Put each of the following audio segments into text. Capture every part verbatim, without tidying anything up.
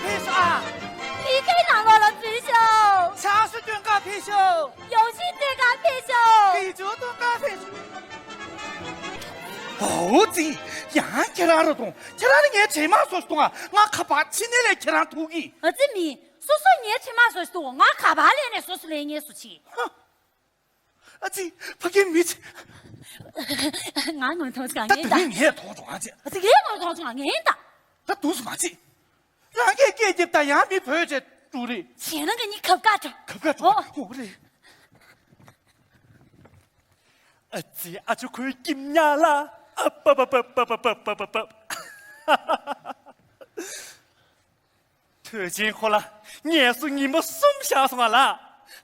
ཕེབས་ཤོག་ཨ། ཕ་གིའི་ནང་ལོགས་ལ་འཛུལ་ཤོག་ཕྱག་ཞུ་སྟོན་ག་ཕེབས་ཤོག་ཡོ་བྱད་སྟོན་ག་ཕེབས་ཤོག་གི་ཇོ་སྟོན་ག་ཕེབས་ཤོག་ཨོ་ཙི། ཡང་ཁྱེད་རང་རེད་དང་། ཁྱེད་རང་ནི་ངའི་གྲིབ་མ་བཟོ་ཞིག་འདུག་ང་ཁ་པར་ཕྱི་ནས་ལས་ཁྱེད་རང་ཐུག་གི་ཨ་ཙི་མི། སོ་སོ་ངའི་གྲིབ་མ་བཟོ་ཞིག་འདུག་ང་ཁ་པར་ལས་ནས་སོ་སོ་ལས་ངེས་སུ་ཆེ། ཨ་ཙི། ཕ་གིའི་མི་ཚེ། ང་ངོ་མཐོང་ཆུང་ད་ངེས་ད། དེ་ནས་ངས་མཐོང་བྱུང་ཨ་ཙི། ཨ་ཙི་ངས་ངོ་མཐོང་ཆུང་ངེས་ད། ད་དུས་སུ་མ་ཚེ། རང་གིས་སྐད་རྒྱབ་ད་ཡང་མི་བོས་བྱས་འགྲོ་རེད། བྱས་ན་ང་གཉིས་ཁབ་ཀ་འགྲོ། ཁབ་ཀ་འགྲོ། ཨོ། ཨོ་རེད། ཨ་ཙི་ཨ་ཅོ་ཁོའི་སྐྱིབ་ཉག་ལ། ཨ་པ་པ་པ། ཐོས་ཆེན་ཁོ་ལ་ངལ་གསོ་ཉི་མ་གསུམ་བཞག་སོང་ང་ལ།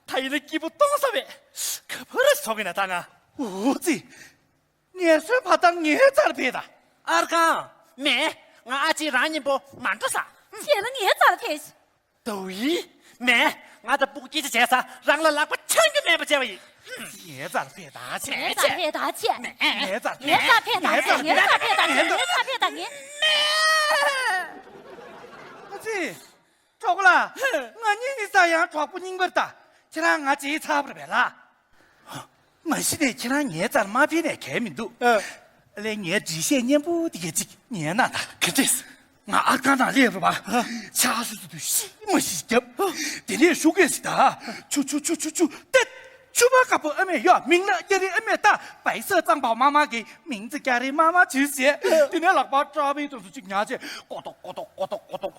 ད་ཡིན་ན་སྐྱིད་པོ་གཏོང་ས་བས་ག་པར་སོང་གི་ན་ད་ང་། འོ་ཙི། ངལ་གསོའི་བར་དང་ངའི་རྩར་ཕེབས་ད། ཨར་ཁང་། མེ། ང་ཨ་ཅེ་རང་མཉམ་པོ་མ་འགྲོ་ས། བྱས་ན་ངའི་རྩར་ཕེབས། ཏོའི། མེ། ང་དང་སྤུ་གུ་སྐྱེ་ཆ་བྱས་ས་རང་ལ་ལག་པ་འཆང་རྒྱུ་མེད་པ་བྱས་པ་ཡིན། ངའི་རྩར་ཕེབས་ད་ཅེ། ངའི་རྩར་ཕེབས་ད་ཅེ། ངའི་རྩར་ངའི་རྩར་ཕེབས་ད་ཅེ། ངའི་རྩར་ཕེབས་ད་ཅེ། ངའི་རྩར་ཕེབས་ད་ངའི། ཨ་ཙི། གྲོགས་པོ་ལགས། ང་གཉིས་ནི་ས་ཡང་གྲོགས་པོ་རྙིང་པར་ལྟ། ཁྱེད་རང་ང་བརྗེད་ཚར་བ་རེད་པས་ལགས། མ་གཞི་ནས་ཁྱེད་རང་ངའི་རྩར་མ་ཕེབས་ནས་གལ་མི་འདུག་ཨ། ཨ་ལས་ངའི་འགྲེལ་བཤད་སྙན་པོ་འདི་གས་ཅིག་ཉན་ན་ད། ག་འདྲས། ང་ཨར་ཁང་ནང་སླེབས་རེད་པ། ཕྱག་སོ་སོ་དུ་ཤི་མ་ཤི་རྒྱབ། དེ་ནས་ཤུགས་རྒྱག་ཟིག་ད། ཆུ་ཆུ་ཆུ་ཆུ་ཆུ་ཏེ། ཆུ་བ་དཀར་པོ་ཨ་མས་གཡོག་མིང་ལ་རྒྱ་རི་ཨ་མས་ད། བའི་ས་གཙང་པ་མ་མ་གི་མིང་ཚེ་རྒྱ་རི་མ་མ་བྱོས་ཟེར། དེ་ནས་ལག་པ་སྐྲ་བའི་དུས་སུ་ཅིག་ཉག་ཅེ་ཀོ་ཏོག་ཀོ་ཏོག་ཀོ་ཏོག་ཀོ་ཏོག་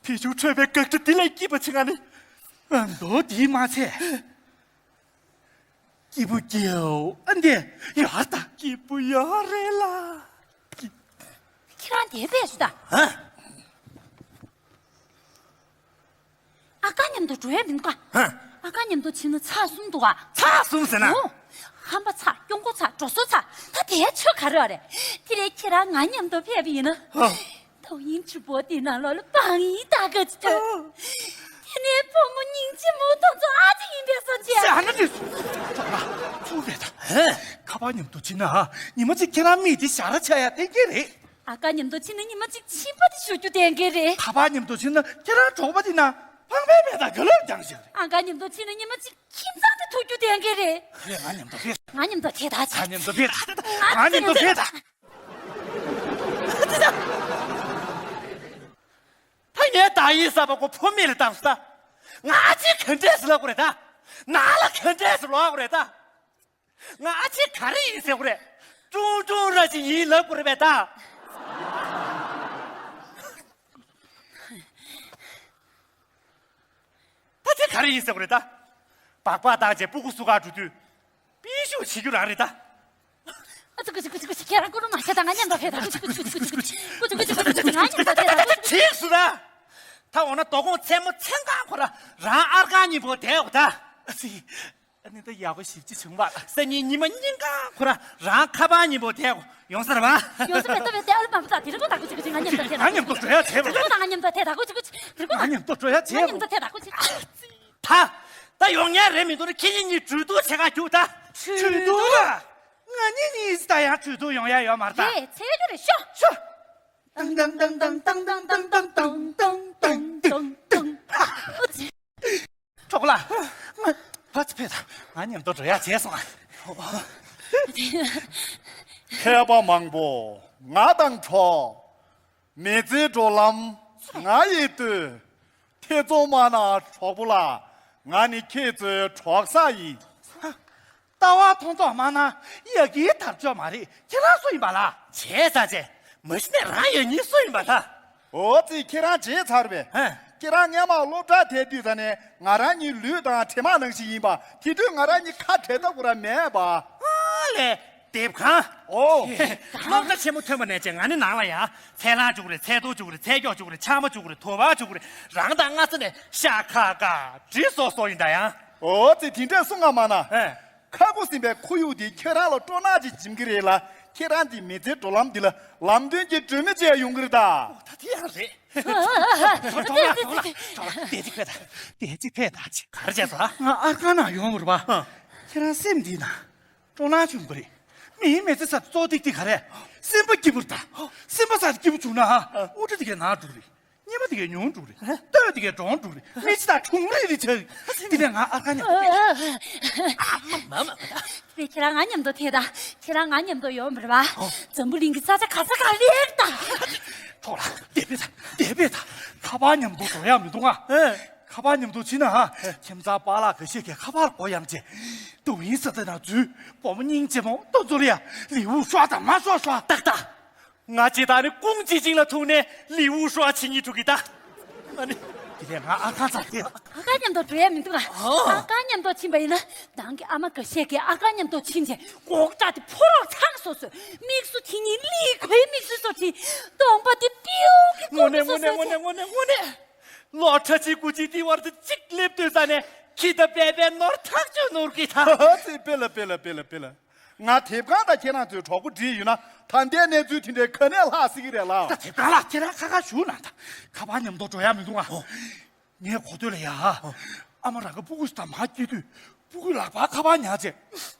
ཕི་ཆུ་ཁྲོས་པའི་སྐག་ཁྲི་འདི་ལས་སྐྱིད་པ་ཆེ་ང་ནི། ཨ་མདོ་འདི་མ་ཚད། སྐྱིད་པོ་སྐྱིད་ཨ་འདི་ཡོད་ད། སྐྱིད་པོ་ཡོད་རེད་ལ། ཁྱེད་རང་དེ་བས་སུ་ད། ཧ། ཨ་ཁ་མཉམ་དུ་འགྲོ་ཡ་མིན་ཀ་ཧ། ཨ་ཁ་མཉམ་དུ་ཕྱིན་ན་ཚར་གསུམ་འདུག་ག་ཚར་གསུམ་ཟེར་ན། ཨོ། ཧམ་པ་ཚར། གྱོང་པོ་ཚར། འགྲོ་སོ་ཚར། ད་དེའི་ཆོ་ག་རེ་རེད། དེ་ལས་ཁྱེད་རང་ང་མཉམ་དུ་ཕེབས་པ་ཡིན་ན། ཨོ། ཏོག་དབྱིབས་ཆུ་བོ་དེ་ནང་ལོགས་ལ་བང་ཡིག་ད་ག་ཅིག་ཐོན། དེ་ནས་བུ་མོ་སྙིང་རྗེ་མོ་དེ་ཚོ་ཨ་ཅེ་ཡིན་པས་སོ་ཅེ། ཅེ་ཨ་ན་དེ་ཚོ་ལ་ཚུར་རེད་ད། ཧེ། ཁ་པར་མཉམ་དུ་ཕྱིན་ན་ཉི་མ་གཅིག་ཁྱེད་རང་མིག་དེ་ཞར་ཆག་ཡ་གཏན་འཁེལ་རེད། ཨ་ཁ་མཉམ་དུ་ཕྱིན་ན་ཉི་མ་གཅིག་མཆིན་པ་དེ་ཞུ་རྒྱུ་གཏན་འཁེལ་རེད། ཁ་པར་མཉམ་དུ་ཕྱིན་ན་ཁྱེད་རང་གྲོགས་པོ་དེ་ན་ཕངས་པའི་མེ་དང་ག་ལབ་ཀྱང་ཞིག་རེད། ཨ་ཁ་མཉམ་དུ་ཕྱིན་ན་ཉི་མ་གཅིག་ཁྱིམ་ཚང་དེ་ཐུག་རྒྱུ་གཏན་འཁེལ་རེད། རེད། ང་མཉམ་དུ་ཕེབས། ང་མཉམ་དུ་ཕེབས་ད་ཅི། ང་མཉམ་དུ་ཕེབས་ད། ང་མཉམ་དུ་ཕེབས་ད། ད་ངས་ད་ཡིན་ས་པ་ཁོ་ཕོ་མེད་ལ་བཏང་སོང་ད། ང་ཨ་ཅེ་ག་འདྲས་སུ་ལབ་དགོས་རེད་ད། ནང་ལ་ག་འདྲས་སུ་ལོག་དགོས་རེད་ད། ང་ཨ་ཅེ་ག་རེ་ཡིན་ཟེར་དགོས་རེད། ཀྲུང་ཀྲུང་ར་ཅིག་ཡིན་ལབ་དགོས་རེད་པས་ད། ད་དེ་ག་རེ་ཡིན་ཟེར་དགོས་རེད་ད། སྦག་སྦག་བཏང་བྱས་སྤུ་གུ་སུ་ག་འགྲོ་དུས། པི་ཤུ་བྱེད་རྒྱུ་རང་རེད་ད། ཨ་ཙི་ཀུ་ཅི་ཀུ་ཅི་ཀུ་ཅི། ཁྱེད་རང་ཀུ་རུ་མ་བྱེད་ད། ང་མཉམ་དུ་ཕེབས་ད། ཀུ་ཅི་ཀུ་ཅི་ཀུ་ཅི་ཀུ་ཅི་ཀུ་ཅི་ཀུ་ཅི་ཀུ་ཅི་ཀུ་ཅི། ང་མཉམ་དུ་ཕེབས་ད། ཀུ་ཅི་ཀུ་ཅི། ཁྲིག་སུ་ད། ད་འོ་ན་དོ་དགོང་མཚན་མོ་མཚན་གང་ཁོ་ར་རང་ཨར་ཁང་མཉམ་པོ་བསྡད་དགོས་ད། ཨ་ཙི། ཨ་ནི་ད་ཡག་པོ་ཞིབ་ཅིག་བྱུང་བ། སང་ཉིན་ཉི་མ་སྙིང་གང་ཁོ་ར་རང་ཁ་པར་མཉམ་པོ་བསྡད་དགོས་ཡོང་ས་རེད་པ། ཡོང་ས་མེད་ད་བས་དེ་ཨ་ལ་མ་པ་ད་དེ་རིང་པོ་ད་ཀུ་ཅི་ཀུ་ཅི། ང་མཉམ་དུ་ཕེབས་ད། ང་མཉམ་དུ་འགྲོ་ཡ་བྱེད་དགོས་ད། ང་མཉམ་དུ་ཕེབས་ད་ཀུ་ཅི་ཀུ་ཅི། དེ་རིང་པོ་ད། ང་མཉམ་དུ་འགྲོ་ཡ་བྱེད་དགོས། ང་མཉམ་དུ་ཕེབས་ད་ཀུ་ཅི། ད། ད་ཡོང་ཉན་རེད་མི་འདུག་ན་ཁྱེད་གཉིས་གཉིས་གྲོས་བསྡུར་བྱེད་ག་རྒྱུགས་ད། གྲོས་བསྡུར་ལ། ང་གཉིས་གཉིས་ད་ཡང་གྲོས་བསྡུར་ཡོང་ཡ་ཡོད་མ་རེད་ད། རེད། འཚོལ་རྒྱུ་རེད་ཤོག་ཤོག་ཏང་ཏང་ཏང་ཏང་། ཨོ་ཙི། གྲོགས་ལ། ང་ཕར་ཕེབས་ད། ང་མཉམ་དུ་འགྲོ་ཡ་བྱས་སོང་ཨ། མཁས་པ་མང་པོ་ང་དང་འགྲོགས། མི་ཚེའི་འགྲོ་ལམ་ང་ཡིས་བཏོད། ཐེ་ཚོམ་མ་གནང་གྲོགས་པོ་ལགས། ང་ནི་ཁྱེད་ཚོའི་གྲོགས་པོ་ཡིན། ལྟ་བ་མཐོང་ཚོགས་མ་གནང་ཡ་གིའི་དར་ལྕོག་མ་རེད། ཁྱེད་རང་སུ་ཡིན་པ་ལགས། བྱས་ཙང་བྱས། མ་གཞི་ནས་རང་ཡང་ཉིད་སུ་ཡིན་པ་ལགས། འོ་ཙི། ཁྱེད་རང་བརྗེད་ཚར་བས། ཧེ། ཁྱེད་རང་སྔས་མ་སློབ་གྲྭ་དེ་དུས་ཙ་ནས་ང་རང་གཉིས་ལུས་དང་གྲིབ་མ་ནང་བཞིན་ཡིན་པ། དེ་དུས་ང་རང་གཉིས་ཁ་བྲལ་ཐབས་ཁོ་རང་མེད་པ། ཨ་ལས། དེབ་ཁང་། ཨོ། སློབ་གྲྭ་ཆེན་མོ་ཐོན་པ་ནས་བྱས་ང་ནི་ནང་ལ་ཡ། ཚལ་སླང་བཅུག་རེད། ཚལ་ཏོག་བཅུག་རེད། ཚལ་སྒྱོགས་བཅུག་རེད། ཆང་མ་བཅུག་རེད། དུ་བ་བཅུག་རེད། རང་དང་སྔ་ས་ནས་ཤ་ཁ་ཁ་འདྲི་སོ་སོ་ཡིན་ད་ཡང་། ཨོ་ཙི། དེ་འདྲས་གསུང་ང་མ་ན། ཨེ། ཁ་ཁུ་སིམ་པའི་ཁོར་ཡུག་འདིས་ཁྱོད་རང་ལ་སྤྲོ་སྣང་ཅིག་སྦྱིན་གྱི་རེད་ལ། ཁྱེད་རང་འདི་མི་ཚེའི་འགྲོ་ལམ་འདི་ལ་ལམ་སྟོན་གྱི་སྒྲོན་མེ་བཅས་ཡོང་གི་རེད་ད། ཨོ་ད་དེ་ཡང་རེད། གྲོགས་ལ་གྲོགས་ལ་གྲོགས་ལ་དེ་ཅིག་ཕེབས་ད། དེ་ཅིག་ཕེབས་ད་ཅིག་ག་རེ་བྱས་སོང་ཨ། ང་ཨར་ཁང་ནང་ཡོང་བ་རེད་པ། ཨ། ཁྱེད་རང་སེམས་འདི་ན་སྤྲོ་སྣང་བྱུང་གི་རེད། མིའི་མི་ཚེ་ཟེར་གཙོ་ཏིག་ཏིག་ག་རེ། སེམས་པ་སྐྱིད་པོ་རེད་ད། སེམས་པ་ཟེར་སྐྱིད་པོ་བྱུང་ན་ཧ། དབུ་སྐྲ་དེ་གས་ནག་འགྲོ་རེད། སྙེ་མ་དེ་གས་ཉུང་འགྲོ་རེད། སྟོད་དེ་གས་འབྲོང་འགྲོ་རེད། མི་ཚེ་ད་གྲུང་རེ་རེ་ཆགས། དེ་ནས་ང་ཨ་ཁ་ཉམས་པོ་ཨ་མ་མ་མ། དེ་ཁྱེད་རང་ང་མཉམ་དུ་ཐད་ད། ཁྱེད་རང་ང་མཉམ་དུ་ཡོང་བ་རེད་བ། འཛམ་བུ་གླིང་གི་ས་ཆ་ག་ས་ག་ལེར་ད། ཐོག་ལ་དེ་བས་ད་དེ་བས་ད། ཁ་པར་མཉམ་དུ་འགྲོ་ཡག་མི་འདུག་ཨ། ཁ་པར་མཉམ་དུ་ཕྱིན་ན་ཧ། ཁྱིམ་ཚང་པཱ་ལགས་འགའ་ཤས་ཀྱིས་ཁ་པར་སྒོ་ཡངས་བྱས། ཏུའུ་ཡིན་ས་ཚ་ན་འཛུལ། བུ་མོ་སྙིང་རྗེ་མོ་ཏོ་ཛོ་ལི་ཡ། ལི་ཝུ་ཧྲོ་དང་མ་ཧྲོ་ཧྲོ། ཏག་ཏག་ང་ཇི་ལྟར་ནི་ཀུང་ཅི་ཅིང་ལ་ཐུག་ནས་ལི་ཝུ་ཧྲོ་ཆི་ཉི་ཐུག་གི་ད། ཨ་ནི། དེ་ལས་ང་ཨ་ཁ་ཚ་དེ། ཨ་ཁ་མཉམ་དུ་འགྲོ་ཡ་མི་འདུག་ཨ། ཨ་ཁ་མཉམ་དུ་ཕྱིན་པ་ཡིན་ན། ནང་གི་ཨ་མ་འགའ་ཤས་ཀྱིས་ཨ་ཁ་མཉམ་དུ་ཕྱིན་རྗེས་གོག་ཏྲ་དེ་ཕོ་རོག་ཚང་སོ་སོས་མིག་ཟུར་དེ་གཉིས་ལི་ཁོའི་མིག་ཟུར་སོ་དེ། གདོང་པ་དེ་པིའུ་གི་དངོས་གདོང་གནས་པ་སོ་དངོས་གནས་སོ་དངོས་གནས་དེ། དངོས་གནས་དངོས་གནས། ལོ་ཁྲ་གཅིག་དགུ་གཅིག་དེའི་བར་དུ་གཅིག་སླེབས་དུས་ས་ནས་ཁྱི་ད་པེ་པེ་ནོར་ཐག་ཆོད་ནོར་གི་ད། ཧ་ཧ་ཙི་པེ་ལ་པེ་ལ་པེ་ལ་པེ་ལ། ང་དེབ་ཁང་དང་ཁྱེད་རང་ཚོའི་གྲོགས་པོ་བསྒྲིགས་ཡོད་ན་ད་ལྟའི་གནས་ཚུལ་དེ་འདྲའི་ག་ནས་ལྷག་སྲིད་ཀྱི་རེད་ལགས། ད་དེབ་ཁང་ལགས་ཁྱེད་རང་ཁ་ཁ་བཞུགས་ན་ད། ཁ་པར་མཉམ་དུ་འགྲོ་ཡ་མི་འདུག་ཨ། ངས་གོ་ཐོས་ལ་ཡ། ཨ་མ་རང་གི་སྤུ་གུ་ཞིག་དང་མར་སྐྱེལ་དུས་སྤུ་གུས་ལག་པར་ཁ་པར་ཉར་བྱས།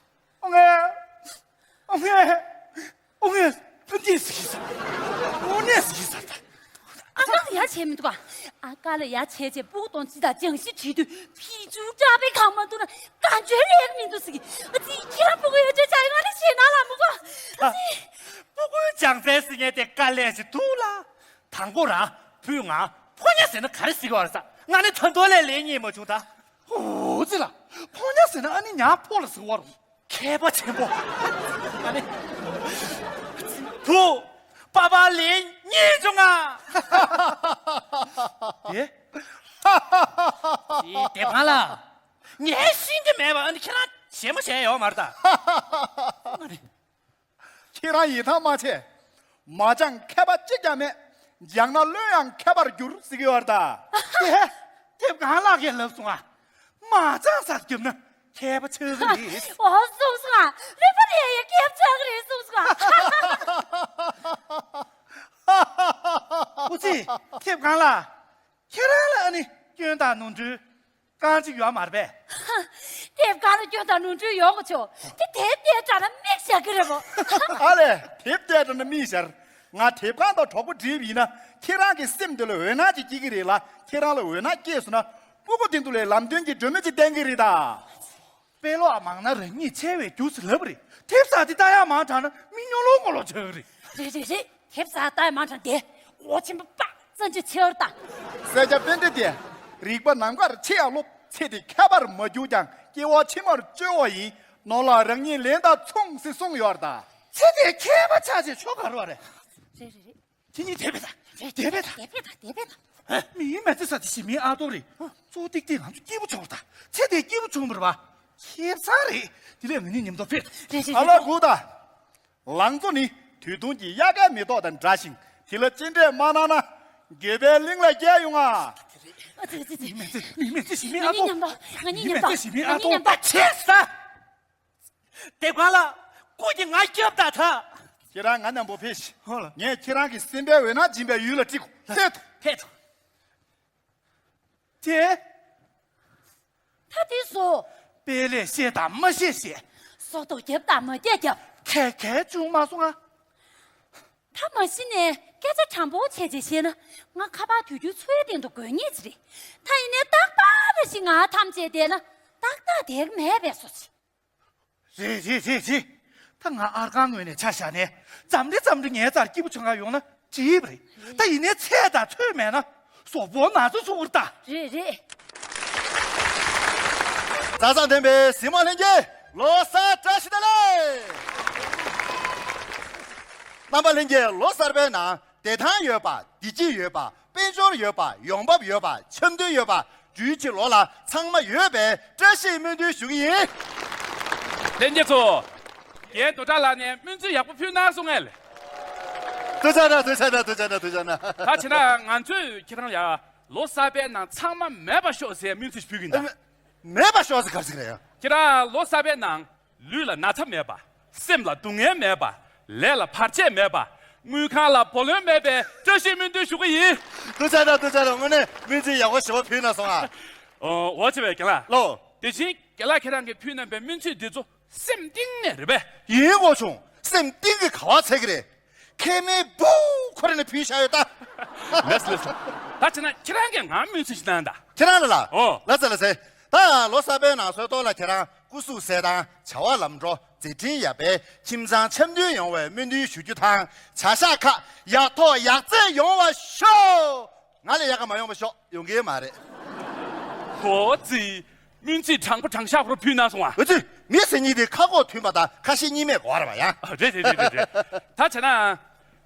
ཨོ་ངས། ཨོ་ངས། ཨོ་ངས། ཨོ་ངས་ཟིག་ཟ། ཨོ་ངས་ཟིག་ཟ་ད། ཨ་ཀ་ལ་ཡ་བྱས་མི་འདུག་ག་ཨ་ཀ་ལ་ཡ་བྱས་བྱས་སྤུ་གུ་དང་ཅི་དང་སྦྱང་གཞི་བྱེད་དུས་ཕི་ཅུ་ཀྲ་པའི་གང་མ་འདུག་ན་གང་བྱོས་ལེགས་མི་འདུག་ཟིག་ཨ་ཙི་ཁྱེད་རང་སྤུ་གུ་ཡོད་ཆ་ཆ་ཡོང་ང་ལ་ཤེས་ན་ལ་མོ་ག་ཨ་ཙི། སྤུ་གུའི་སྦྱང་ཚན་ཟེར་མཁན་དེ་དཀའ་ལས་ཞིག་འདུག་ལ། དང་པོ་རང་བུས་ང་ཕོ་ཉ་ཟེར་ན་ག་རེ་ཟེར་གི་བ་རེད་ས། ང་ནི་ད་དུང་ལས་ལས་རྙེད་མ་བྱུང་ད། ཨོ་ཙི་ལ། ཕོ་ཉ་ཟེར་ན་ཨ་ནི་ཉ་ཕོ་ལ་ཟེར་བ་རུང་། མཁས་པ་ཆེན་པོ། ཨ་ནི། བུ། པ་པ་ལས་རྙེད་བྱུང་ང་། ཨེ། དེ་དེ་གང་ལ། ངས་ཤེས་ཀྱི་མེད་པ་ཨ་ནི་ཁྱེད་རང་བྱེད་མ་བྱས་ཡོད་མ་རེད་ད། ཨ་ནི། ཁྱེད་རང་ཡིད་ཐང་མ་ཆད། མ་སྦྱངས་མཁས་པ་གཅིག་ཀྱང་མེད། སྦྱངས་ན་བློན་ཡང་མཁས་པར་འགྱུར་ཟེར་གྱི་ཡོད་རེད་ད། དེ་དེབ་གང་ལགས་ཀྱིས་ལབ་སོང་ཨ། མ་སྦྱངས་ས་རྒྱབ་ན་མཁས་པ་ཆགས་ཀྱི་རེད། འོ་གསུངས་སོང་ཨ། ལུས་པ་ལས་ཡ་མཁས་པ་ཆགས་ཀྱི་རེད་གསུངས་སོང་ཨ། ཨོ་ཙི། དེབ་གང་ལགས། ཁྱེད་རང་ལ་ཨ་ནི་སྐྱོན་དང་ནོར་འཁྲུལ་རྐང་གཅིག་ཡོད་མ་རེད་པས། དེབ་ཁང་ལ་སྐྱོན་དང་ནོར་འཁྲུལ་ཡོང་གི་ཆོག་དེ་དེབ་དེ་དྲ་ན་མིག་ཞར་གི་རེད་མོ། ཨ་ལས། དེབ་དེ་དྲ་ན་མིག་ཞར། ང་དེབ་ཁང་དང་གྲོགས་པོ་བསྒྲིགས་པ་ཡིན་ན་ཁྱེད་རང་གི་སེམས་དེ་ལ་འོད་སྣང་ཅིག་སྐྱེ་གི་རེད་ལ། ཁྱེད་རང་ལ་འོད་སྣང་སྐྱེས་སོང་ན་སྤུ་གུ་དེ་ཚོ་ལ་ལམ་སྟོན་གྱི་སྒྲོན་མེ་ཅིག་བསྟན་གི་རེད་ད། དཔེ་ཀློག་མང་ན་རང་ཉིད་འཆལ་བའི་རྒྱུ་ཟེར་ལབ་པ་རེད། དེབ་གསར་དེ་ལྟ་ཡག་མང་དྲགས་ན་མི་སྨྱོ་ལོག་ངོ་ལོག་ཆགས་གི་རེད། རེད་རེད་རེད། དེབ་གསར་ལྟ་ཡག་མང་དྲགས་དེ་གོ་ཆེན་པོ་པ་བཙན་གྱི་ཆེ་བར་ལྟ། གསལ་ཆ་དཔེ་འདྲ་དེ། རིག་པ་ནམ་མཁར་ཆེ་ཡང་སློབ། ཚེ་འདི་ཁྱད་པར་མ་གྱུར་ཀྱང་། སྐྱེ་བ་ཕྱི་མར་བཅོལ་བ་ཡིན། ནོར་ལ་རང་ཉིད་ལེན་དང་མཚུངས་ཟེར་གསུངས་ཡོད་རེད་ད། ཚེ་འདི་མཁས་པ་ཆགས་ཆེད་ཆོ་ག་རོགས་རེད། རེད་རེད་རེད། དེ་གཉིས་དེ་བས་ད། དེ་བས་ད། དེ་བས་ད་དེ་བས་ད། མིའི་མི་ཚེ་ཟེར་དེ་ཞི་མིའི་ཨ་སྟོང་རེད། གཙོ་ཏིག་ཏིག་ང་ཚོ་སྐྱིད་པོ་བྱུང་བ་དང་ཚེ་འདི་སྐྱིད་པོ་བྱུང་བ་རེད་པ། ཁེ་བཟང་རེད། དེ་ལས་ང་གཉིས་མཉམ་དུ་ཕེབས། རེད་རེད་ཨ་ལ་རེད། གུ་ད། ལང་ཚོ་ནི་དུས་ཐུང་གི་དབྱར་ཁའི་མེ་ཏོག་དང་འདྲ་ཞིང་། དེ་ལ་གཅེས་སྤྲས་མ་གནང་ན་འགྱོད་པའི་གླིང་ལ་བསྐྱལ་ཡོང་ང་། ཨ་ཙི་ཙི་ཙི། མི་མི་ཙི་ཞི་མིའི་ཨ་ང་གཉིས་མཉམ་དུ་ང་གཉིས་མི་མཉམ་དུ་ཙི་ཞི་མིའི་ང་ཨ་གཉིས་མཉམ་དུ། ད་ཆེ་ས། དེབ་ཁང་ལགས། སྐུ་མཁྱེན་ང་སྐྱོབ་དང་ཐག་ཁྱེད་རང་ང་མཉམ་པོ་ཕེབས་ཤིག་ཧོ་ལ། ངས་ཁྱེད་རང་གི་སེམས་པའི་འོད་སྣང་སྦྱིན་པའི་ཡུལ་ལ་ཁྲིད་དགོས། ཕེབས་ཐུབ། ཕེབས་ཐུབ། དེ། ད་དེ་བཟོ། དཔེ་ལས་བཤད་དང་མ་བཤད་བཤད། བཟོ་ལྟོ་རྒྱབ་དང་མ་རྒྱག་རྒྱབ། གལ་གལ་བྱུང་མ་སོང་ང་། ད་མ་གཞི་ནས་སྐད་ཆ་དྲང་པོ་བྱས་བྱས་བཤད་ན་ང་ཁ་པར་དུས་རྒྱུན་འཚོལ་ཡ་སྟེང་དུ་དགོས་ངེས་ཅི་རེད། ད་ཡིན་ནའི་རྟག་པར་རེ་ཞིག་ང་ཐམས་ཅད་བསྡད་ན་ཏག་ཏག་བསྡད་ཀྱི་མེད་པའི་བཟོ་ཅིག་རེད་རེད་རེད་རེད། ད་ང་ཨར་ཁང་ངོས་ནས་ཆ་བཞག་ནས་འཛམ་གླིང་འཛམ་གླིང་ངའི་རྩར་སྐྱིད་པོ་བྱུང་ག་ཡོང་ན་འགྲིག་པ་རེད། ད་ཡིན་ནའི་ཚད་དང་ཚོད་མེད་ན་གཟུགས་པོ་ན་ཚ་ཚུགས་པ་རེད་ད། རེད་རེད། མཛའ་བརྩེ་ལྡན་པའི་གཟིགས་མོ་ལྷན་རྒྱས། ལོ་གསར་བཀྲ་ཤིས་བདེ་ལེགས། རྣམ་པ་ལྷན་རྒྱས། ལོ་གསར་པའི་ནང་བདེ་ཐང་ཡོད་པ། བདེ་སྐྱིད་ཡོད་པ། དཔལ་འབྱོར་ཡོད་པ། ཡོང་འབབ་ཡོད་པ། འཆམ་མཐུན་ཡོད་པ། འབྲུག་ཕྱི་ལོ་ལ་ཚང་མ་ཡོད་པའི་བཀྲ་ཤིས་སྨོན་འདུན་ཞུ་གི་ཡིན། ལྷན་རྒྱས་ཚོ། རྒན་རྡོ་གྲགས་ལགས་ནས་སྨོན་ཚིག་ཡག་པོ་ཕུལ་གནང་སོང་ངས་ལགས། ཐུགས་རྗེ་གནང་། ཐུགས་རྗེ་གནང་། ཐུགས་རྗེ་གནང་། ཐུགས་རྗེ་གནང་། ད་བྱས་ན་ང་ཚོས་ཁྱེད་རང་ལ་ལོ་གསར་པའི་ནང་ཚང་མ་མེད་པ་ཤོག་ཟེར་སྨོན་ཚིག་ཕུལ་གི་ཡིན་ད། མེད་པ་ཤོག་ཟེར་ག་རེ་ཟེར་གི་རེད་ཡ། ཁྱེད་རང་ལོ་གསར་པའི་ནང་ལུས་ལ་ན་ཚ་མེད་པ། སེམས་ལ་སྡུག་བསྔལ་མེད་པ། ལས་ལ་བར་ཆད་མེད་པ། དངུལ་ཁང་ལ་བུ་ལོན་མེད་པའི་བཀྲ་ཤིས་སྨོན་འདུན་ཞུ་གི་ཡིན། ཐུགས་རྗེ་གནང་། ཐུགས་རྗེ་གནང་། དངོས་གནས་སྨོན་ཚིག་ཡག་པོ་ཞེ་པོ་ཕུལ་གནང་སོང་ཨ། ཨོ། འོ་ཆེ་བའི་རྒན་ལགས། ལོ། དེ་བཞིན་རྒན་ལགས་ཁྱེད་རང་གིས་ཕུལ་གནང་པའི་སྨོན་ཚིག་འདི་ཚོ་སེམས་གཏིང་ནས་རེད་པས། ཡིན་དགོས་བྱུང་། སེམས་གཏིང་གི་ག་བ་ཚད་ཀྱི་རེད། མཁལ་མའི་སྦུག་ཁོ་རེ་ནས་ཕུལ་བཞག་ཡོད་ད། ལགས་སོ་ལགས་སོ། ད་བྱས་ན་ཁྱེད་རང་གིས་ང་སྨོན་ཚིག་ཞིག་གནང་ད། ཁྱེད་རང་ལ་ལ། ཨོ། ལ་ཙེ་ལ་ཙེ། ད་ལོ་གསར་པའི་ནང་སྲོལ་ཐོག་ལ་ཁྱེད་རང་སྐུ་གཟུགས་གསལ་ཐང་བྱ་བ་ལམ་འགྲོ་མཛད་འཕྲིན་ཡར་འཕེལ་ཁྱིམ་ཚང་འཆམ་མཐུན་ཡོང་བའི་སྨོན་འདུན་ཞུ་རྒྱུ་དང་བྱ་གཞག་ཁག་ཡག་ཐོག་ཡག་བརྩེགས་ཡོང་བ་ཤོག་ང་ལས་ཡག་ག་མ་ཡོང་བ་ཤོག་ཡོང་གི་མ་རེད། ཧོ་ཙི། སྨོན་ཚིག་དྲང་པོ་དྲང་བཞག་ཧོར་ཕུལ་གནང་སོང་ཨ། ཨོ་ཙི། མི་ཟེར་མཁན་དེ་ཁ་ཁོག་མཐུན་པ་དང་ཁ་ཞེ་གཉིས་མེད་དགོས་རེད་པ་ཡ། ཨ། རེད་རེད་རེད་རེད། ད་བྱས་ན།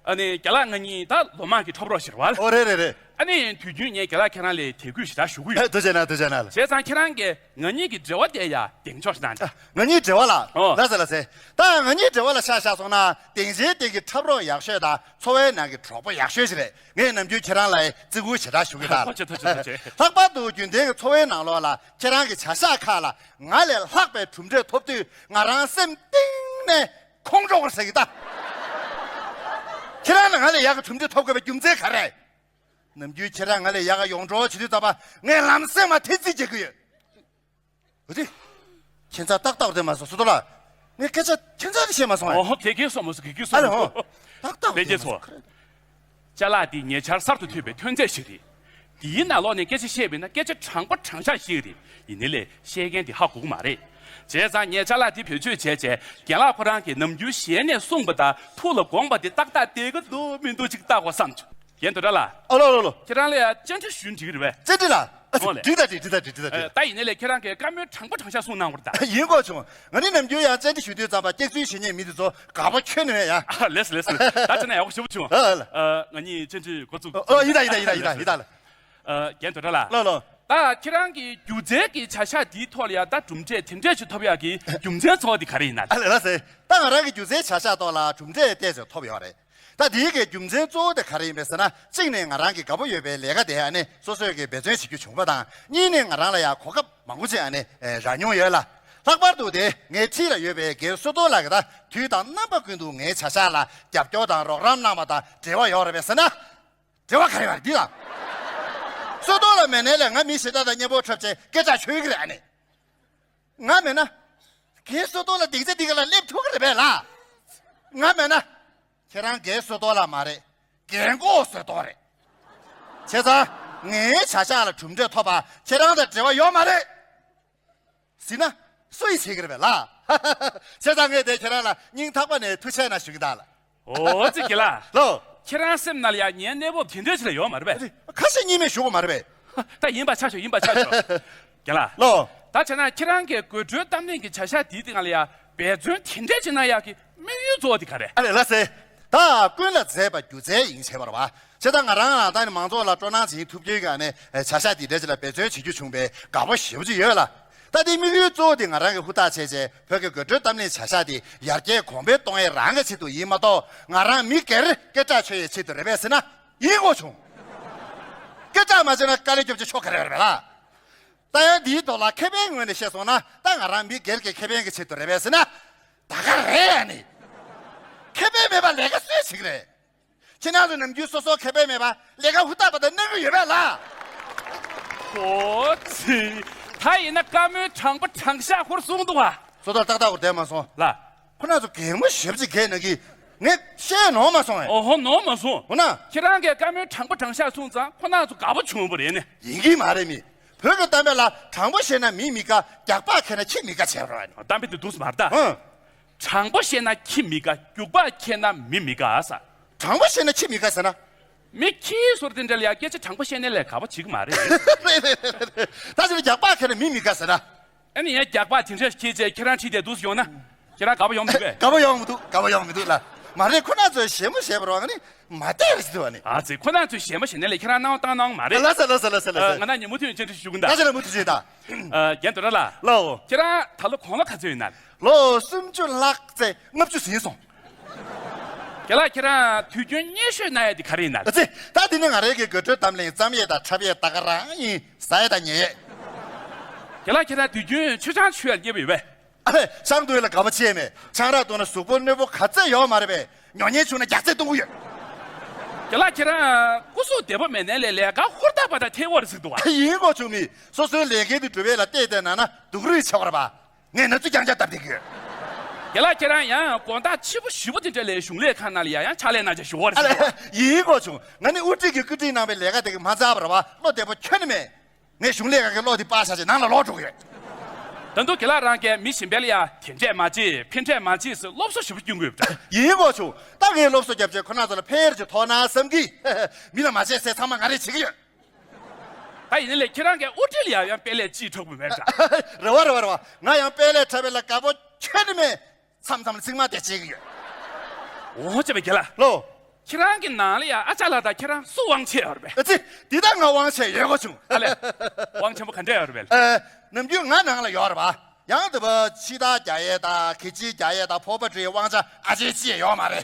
ཨ་ནི་རྒན་ལགས་ང་གཉིས་ད་ལོ་མང་གི་འཁྲབ་རོགས་ཞིག་རེད་པ། ཨོ་རེད་རེད་རེད། ཨ་ནི་དུས་རྒྱུན་ངས་རྒན་ལགས་ཁྱེད་རང་ལ་དད་གུས་ཞེ་དྲག་ཞུ་གི་ཡོད། ཨ། ཐུགས་རྗེ་གནང་ཐུགས་རྗེ་གནང་ལགས། བྱས་ཙང་ཁྱེད་རང་གིས་ང་གཉིས་ཀྱི་འབྲེལ་བ་དེ་ཡ་གདེང་འཇོག་ཞིག་གནང་དང་། ང་གཉིས་འབྲེལ་བ་ལ། ཨོ། ལ་ཙེ་ལ་ཙེ། ད་ང་གཉིས་འབྲེལ་བ་ལ་ཆ་བཞག་སོང་ན་སྡིངས་ཆའི་སྟེང་གི་འཁྲབ་རོགས་ཡག་ཤོས་དང་འཚོ་བའི་ནང་གི་གྲོགས་པོ་ཡག་ཤོས་ཞིག་རེད། ངས་ནམ་རྒྱུན་ཁྱེད་རང་ལ་བརྩི་བཀུར་ཞེ་དྲག་ཞུ་གི་ད། ཐུགས་རྗེ་ཆེ་ཐུགས་རྗེ་ཆེ། ལྷག་པར་དུ་རྒྱུན་ལྡན་གྱི་འཚོ་བའི་ནང་ལོགས་ལ་ཁྱེད་རང་གི་བྱ་གཞག་ཁག་ལ་ང་ལས་ལྷག་པའི་གྲུབ་འབྲས་ཐོབ་དུས་ང་རང་སེམས་གཏིང་ནས་ཁོང་ཁྲོ་བར་ཟེར་གི་ད། ཁྱེད་རང་ལ་ང་ལས་ཡག་གི་གྲུབ་འབྲས་ཐོབ་དགོས་པའི་རྒྱུ་མཚན་ག་རེ། ནམ་རྒྱུན་ཁྱེད་རང་ང་ལས་ཡག་ག་ཡོང་གྲབས་བྱེད་དུས་ཙམ་པ་ངས་ལམ་སེང་མར་ཐེལ་ཙེ་རྒྱག་གི་ཡོད། འོ་དེ། ཁྱད་མཚར་ཏག་ཏག་རེད་མ་སོང་སུ་དོ་ལ། ངས་སྐད་ཆ་ཁྱད་མཚར་དེ་བཤད་མ་སོང་ཨེ། ཨོ་ཧོ། དེ་གས་སོང་མ་སོང་གི་གི་ཨ་སོང་ལེ་ཧོ། ཏག་ཏག་ལྷན་རྒྱས་ཚོ། ཅ་ལག་འདི་ཉེ་ཆར་གསར་དུ་ཐོན་པའི་ཐོན་རྫས་ཤིག་རེད། འདིའི་ནང་ལོགས་ནས་སྐད་ཆ་བཤད་པ་ཡིན་ན་སྐད་ཆ་དྲང་པོ་དྲང་བཞག་བཤད་ཀྱི་རེད། ཡིན་ནའི་ལས་བཤད་མཁན་དེ་ཧ་གོ་གི་མ་རེད། བྱས་ཙང་ངས་ཅ་ལག་འདི་བེད་སྤྱོད་བྱས་རྗེས་རྒན་ལགས་ཁོ་རང་གིས་ནམ་རྒྱུན་ཞལ་ནས་གསུངས་པ་དང་ཐུགས་ལ་དགོངས་པ་དེ་ཏག་ཏག་བསྡད་ཀྱི་འདུག་མི་འདུག་ཅིག་བལྟ་དགོས་བསམ་བྱུང་། རྒན་རྡོ་བཀྲ་ལགས། ཨ་ལོ་ལོ་ལོ། ཁྱེད་རང་ལ་ཡ་བཅར་འདྲི་ཞུས་འགྲིག་གི་རེད་པས། བཅར་འདྲི་ལ། ཨ་ཙི། ཨོ་ལེ། འགྲིག་ད་འགྲིག་འགྲིག་ད་འགྲིག་འགྲིག་ད་འགྲིག་ཨ། ད་ཡིན་ནའི་ལས་ཁྱེད་རང་གིས་བཀའ་མོལ་དྲང་པོ་དྲང་བཞག་གསུངས་གནང་བར་ད། ཡིན་གོ་བྱུང་། ང་ནི་ནམ་རྒྱུན་ཡང་བཅར་འདྲི་ཞུ་དུས་ཙམ་པ་སྐྱག་རྫུན་བཤད་མཁན་མི་དེ་ཚོ་དགའ་པོ་ཁྱོན་ནས་མེད་ཡ། ཨ། ལེས་ལེས། ད་བྱས་ན་ཡག་པོ་ཞེ་པོ་བྱུང་། ཨ་ལ། ཨ། ང་གཉིས་བཅར་འདྲི་འགོ་བཙུགས། ཨོ་ཡིན་ད་ཡིན་ད་ཡིན་ད་ཡིན་ད་ཡིན་ད་ལ། ཨ། རྒན་རྡོ་བཀྲ་ལགས། ལོ་ལོ། ད་ཁྱེད་རང་གི་སྒྱུ་རྩལ་གྱི་བྱ་གཞག་འདིའི་ཐོག་ལ་ཡ་ད་གྲུབ་འབྲས་དེ་འདྲས་ཞིག་ཐོབ་ཡག་གི་རྒྱུ་མཚན་གཙོ་བོ་དེ་ག་རེ་ཡིན་ན། ཨ་ལེ་ལ་ཟེ། ད་ང་རང་གི་སྒྱུ་རྩལ་བྱ་གཞག་ཐོག་ལ་གྲུབ་འབྲས་ཏོག་ཙམ་ཐོབ་ཡོད་རེད། ད་དེའི་གི་རྒྱུ་མཚན་གཙོ་བོ་དེ་ག་རེ་ཡིན་པས་ཟེར་ན། གཅིག་ནས་ང་རང་གི་དགའ་པོ་ཡོད་པའི་ལས་ཀ་དེ་ཨ་ནི་སོ་སོས་གི་འབད་བརྩོན་བྱེད་རྒྱུ་བྱུང་བ་དང་། གཉིས་ནས་ང་རང་ལ་ཡང་གོ་སྐབས་མང་པོ་ཅིག་ཨ་ནི་རག་མྱོང་ཡོད་ལ། ལྷག་པར་དུ་དེ་ངའི་འཁྲིས་ལ་ཡོད་པའི་རྒན་བསོད་རྡོར་ལགས་ཀྱིས་ད་དུས་དང་རྣམ་པ་ཀུན་ཏུ་ངའི་བྱ་གཞག་ལ་རྒྱབ་སྐྱོར་དང་རོགས་རམ་གནང་བ་དང་འབྲེལ་བ་ཡོད་རེད་པས་ཟེར་ན། འབྲེལ་བ་ག་རེ་ཡོད་རེད་འདི་ལ། བསོད་རྡོར་ལགས་མེད་ནའི་ལས་ང་མི་གཞན་དག་དང་མཉམ་པོ་འཁྲབ་བྱས་སྐད་གྲགས་ཆོད་ཀྱི་རེད་ཨ་ནི། ང་མེད་ན། རྒན་བསོད་རྡོར་ལགས་སྡིངས་ཆ་འདི་ག་ལ་སླེབས་ཐུབ་ཀྱི་རེད་པས་ལ། ང་མེད་ན། ཁྱེད་རང་རྒན་བསོད་རྡོར་ལགས་མ་རེད། རྒན་གོག་བསོད་རྡོར་རེད། བྱས་ཙང་། ངའི་བྱ་གཞག་ལ་གྲུབ་འབྲས་ཐོབ་པ་ཁྱེད་རང་དང་འབྲེལ་བ་ཡོད་མ་རེད། ཟེར་ན། སུ་ཡིས་བྱེད་ཀྱི་རེད་པས་ལ། བྱས་ཙང་ངས་དེ་ཁྱེད་རང་ལ་སྙིང་ཐག་པ་ནས་ཐུགས་རྗེ་གནང་ཞུ་གི་ད་ལ། ཨོ་ཙི་རྒན་ལགས། ལོ། ཁྱེད་རང་སེམས་ནང་ལ་ཡང་ངའི་གནས་བབ་དེ་འདྲ་ཞིག་ལ་ཡོད་མ་རེད་པས། ཁ་ཞེ་གཉིས་མེད་ཞུ་དགོས་མ་རེད་པས། ད་ཡིན་པ་ཆ་ཞོག་ཡིན་པ་ཆ་ཞོག་རྒན་ལགས། ལོ། ད་བྱས་ན་ཁྱེད་རང་གིས་དགོད་བྲོའི་གཏམ་གླེང་གི་བྱ་གཞག་འདིའི་སྟེང་ལ་ཡང་འབད་བརྩོན་དེ་འདྲ་ཅིག་གནང་ཡག་གི་དམིགས་ཡུལ་གཙོ་བོ་དེ་ག་རེ། ཨ་ལེ་ལ་ཟེ། ད་ཀུན་ལ་མཛེས་པ་སྒྱུ་རྩལ་ཡིན་བྱས་པ་རེད་པ། བྱས་ཙང་ང་རང་ལ་ད་ནི་མང་ཚོགས་ལ་སྤྲོ་སྣང་སྦྱིན་ཐུབ་རྒྱུའི་སྒང་ནས་བྱ་གཞག་འདི་འདྲ་ཅིག་ལ་འབད་བརྩོན་བྱེད་རྒྱུ་བྱུང་བས་དགའ་པོ་ཞེ་པོ་ཅིག་ཡོད་ལ། ད་དེའི་དམིགས་ཡུལ་གཙོ་བོ་དེ་ང་རང་གིས་ཧུར་ཐག་བྱས་བྱས་བོད་ཀྱི་དགོད་བྲོའི་གཏམ་གླེང་བྱ་གཞག་དེ་ཡར་རྒྱས་གོང་འཕེལ་གཏོང་ཡས་རང་གི་ཆེད་དུ་ཡིན་མ་གཏོགས་ང་རང་མི་སྒེར་སྐད་གྲགས་ཆོད་ཡས་ཆེད་དུ་རེད་པས་ཟེར་ན་ཡིན་དགོས་བྱུང་། སྐད་གྲགས་མ་ཆོད་ན་དཀའ་ལས་རྒྱོབ་བྱས་ཆོག་ག་རེ་རེད་པས་ལ། ད་ཡང་འདིའི་ཐོག་ལ་ཁེ་ཕན་ངོས་ནས་བཤད་སོང་ན་ད་ང་རང་མི་སྒེར་གྱི་ཁེ་ཕན་གྱི་ཆེད་དུ་རེད་པས་ཟེར་ན། ད་ག་རེད་ཨ་ནི། ཁེ་ཕན་མེད་པ་ལས་ཀ་སུས་བྱེད་ཀྱི་རེད། ཁྱེད་རང་ཚོ་ནམ་རྒྱུན་སོ་སོ་ཁེ་ཕན་མེད་པ་ལས་ཀ་ཧུར་ཐག་པ་དང་གནང་གི་ཡོད་པས་ལ། ཨོ་ཙི། ད་ཡིན་ན་བཀའ་མོལ་དྲང་པོ་དྲང་བཞག་ཧོར་གསུངས་འདུག་བ། སོ་ཐར་ཏག་ཏག་ཧོར་བསྡད་མ་སོང་། ལ། ཁོ་རང་ཚོ་གད་མོ་ཞེ་པོ་ཅིག་བགད་ན་གི། ངས་བཤད་ནོར་མ་སོང་ཨེ། ཨོ་ཧོ་ནོར་མ་སོང་། འོ་ན། ཁྱེད་རང་གིས་བཀའ་མོལ་དྲང་པོ་དྲང་བཞག་གསུངས་ཙང་ཁོ་རང་ཚོ་དགའ་པོ་བྱུང་བ་རེད་ནི། ཡིན་གྱི་མ་རེད་མི། བོད་ཀྱི་གཏམ་དཔེ་ལ་དྲང་པོ་བཤད་ན་མི་མི་དགའ། རྒྱག་པ་ཁེལ་ན་ཁྱི་མི་དགའ་བྱས་པ་རེད། གཏམ་དཔེ་དེ་འདུག་སེ་མ་རེད་ད། ཧུང་། དྲང་པོ་བཤད་ན་ཁྱི་མི་དགའ། རྒྱུག་པ་ཁེལ་ན་མི་མི་དགའ་ས། དྲང་པོ་བཤད་ན་ཁྱི་མི་དགའ་ཟེར་ན། མི་ཁྱི་ཟེར་དེ་འདྲ་ལ་ཡ་སྐད་ཆ་དྲང་པོ་བཤད་ནའི་ལས་དགའ་པོ་བྱེད་ཀྱི་མ་རེད། རེད་རེད་རེད་རེད། ད་ཅི་ལ་རྒྱག་པ་ཁེལ་ན་མི་མི་དགའ་ཟེར་ན། ཨ་ནི་ཡང་རྒྱག་པ་དེ་འདྲ་ཁྱེད་ཚོས་ཁྱེད་རང་ཁྲིད་དེ་འདུག་སེ་ཡོང་ན། ཁྱེད་རང་དགའ་པོ་ཡོང་མི་འདུག་གས། དགའ་པོ་ཡོང་མི་འདུག་དགའ་པོ་ཡོང་མི་འདུག་ལ། མ་རེད་ཁོ་རང་ཚོས་ཞེ་མོ་བྱས་པ་རེད་བ་ང་ནི་མ་བལྟས་རེད་ཟེར་དུས་བ་ནི། ཨ་ཙི་ཁོ་རང་ཚོས་ཞེ་མོ་བྱས་ནའི་ལས་ཁྱེད་རང་གནང་བཏང་གནང་མ་རེད། ལ་ས་ལ་ས་ལ་ས་ལ་ས། ང་ན་ཉིན་མུ་མཐུད་བཅར་འདྲི་ཞུ་གི་འདུག་ད་ཆ་ལ་མུ་མཐུད་བྱེད་ད། རྒན་རྡོ་བཀྲ་ལགས། ལའོ། ཁྱེད་རང་ད་ལོ་དགུང་ལོ་ག་ཚོད་ཡིན་ན། ལོ་སུམ་ཅུ་ལྷག་ཙེ་ལྔ་བཅུ་ཟིན་སོང་། རྒན་ལགས་ཁྱེད་རང་དུས་རྒྱུན་བརྙན་ཤོས་གནང་ཡས་དེ་ག་རེ་ཡིན་ན། ཨ་ཙི། ད་དེ་ནི་ང་རང་གི་དགོད་བྲོའི་གཏམ་གླེང་བརྩམ་ཡས་དང་འཁྲབ་ཡས་ད་ག་རང་ཡིན། ཟ་ཡས་དང་ཉལ་ཡས། རྒན་ལགས་ཁྱེད་རང་དུས་རྒྱུན་མཆོད་ཆང་མཆོད་ཡས་ལ་མཉེས་པོ་ཡོད་པས། ཨ་ལས་ཆང་འཐུང་ཡས་ལ་དགའ་པོ་བྱེད་ཡས་མེད། ཆང་རག་འཐུང་ན་གཟུགས་པོ་གནོད་པོ་ག་ཚད་ཡོད་མ་རེད་པས། ཉོ་མཁན་བྱུང་ན་རྒྱགས་ཚད་གཏོང་གི་ཡོད། རྒན་ལགས་ཁྱེད་རང་སྐུ་གཟུགས་བདེ་པོ་མེད་ནའི་ལས་ལས་ཀ་ཧུར་ཐག་པ་དང་ཐད་པ་རེད་ཟེར་འདུག་བ། ཡིན་དགོས་བྱུང་མི། སོ་སོའི་ལས་འགན་དེ་སྒྲུབ་ཡས་ལ་བལྟས་བལྟས་ན་ན་སྡུག་རུས་ཆེ་བ་རེད་པ། ངས་ན་ཚོད་རྐྱང་རྐྱང་བཏབ་བསྡད་ཀྱི་ཡོད། རྒན་ལགས་ཁྱེད་རང་ཡང་དགོང་དག་ཕྱི་པོ་ཞེ་པོ་དེ་འདྲ་ལས་གཞུང་ལས་ཁང་ནང་ལ་ཡང་ཡང་ཕྱག་ལས་གནང་བྱས་བཞུགས་པ་རེད། ཡིན་གོ་བྱུང་། ང་ནི་དབུ་ཁྲིད་ཀྱི་བཀའ་དྲིན་གནང་བའི་ལས་ཀ་དེ་གི་མ་ཚར་བ་རེད་བ། བློ་བདེ་པོ་ཁྱོན་ནས་མེད། ངས་གཞུང་ལས་ཁང་གི་གློག་དེ་སྤར་བཞག་བྱས་ནང་ལ་ལོག་འགྲོ་གི་ཡོད། ད་དུང་རྒན་ལགས་རང་གིས་མི་གཞན་པ་ལ་ཡང་དེ་འདྲས་མ་བྱེད་ཕན་འདྲས་མ་བྱེད་ཟེར་སློབ་གསོ་ཞེ་པོ་སྐྱོན་དགོས་པ་འདྲ། ཡིན་གོ་བྱུང་། ད་ངས་སློབ་གསོ་བརྒྱབ་བྱས་ཁོ་རང་ཚོ་ལ་ཕན་ཡོན་ཅིག་ཐོགས་ན་བསམ་གི། མི་ལ་མ་བྱས་ཟེར་ཚང་མ་ང་རས་བྱེད་ཀྱི་ཡོད། ད་ཡིན་ནའི་ཁྱེད་རང་གིས་དབུ་ཁྲིད་ལ་ཡང་ཡང་དཔེ་ལས་ཅིག་འཁྲབ་དགོས་མེད་འདྲ། རེད་བ་རེད་བ་རེད་བ། ང་ཡང་དཔེ་ལས་འཁྲབ་པའི་ལ་དགའ་པོ་ཁྱོན་ནས་མེད། མཚམས་མཚམས་ལ་ཚིག་མ་དེ་བྱེད་ཀྱི་ཡོད། འོ་ཅེ་བའི་རྒན་ལགས། ལོ། ཁྱེད་རང་གི་ནང་ལ་ཡང་ཨ་ཅག་ལགས་དང་ཁྱེད་རང་སུ་དབང་ཆེ་ཡོད་རེད་པས། ཨ་ཙི། འདི་ད་ང་དབང་ཆེ་ཡོད་གོ་བྱུང་། ཨ་ལས། དབང་ཆེན་པོ་ག་འདྲ་ཡོད་རེད་པས། ཨ། ནམ་རྒྱུན་ང་ནང་ལ་ཡོད་རེད་པ། ཡང་དེ་བ་ཕྱི་ཐག་རྒྱག་ཡས་དང་གད་ཕྱིས་རྒྱག་ཡས་དང་ཕོར་པ་འབྲི་ཡས་དབང་ཆ་ཨ་ཅེ་ཅི་ཡང་ཡོད་མ་རེད།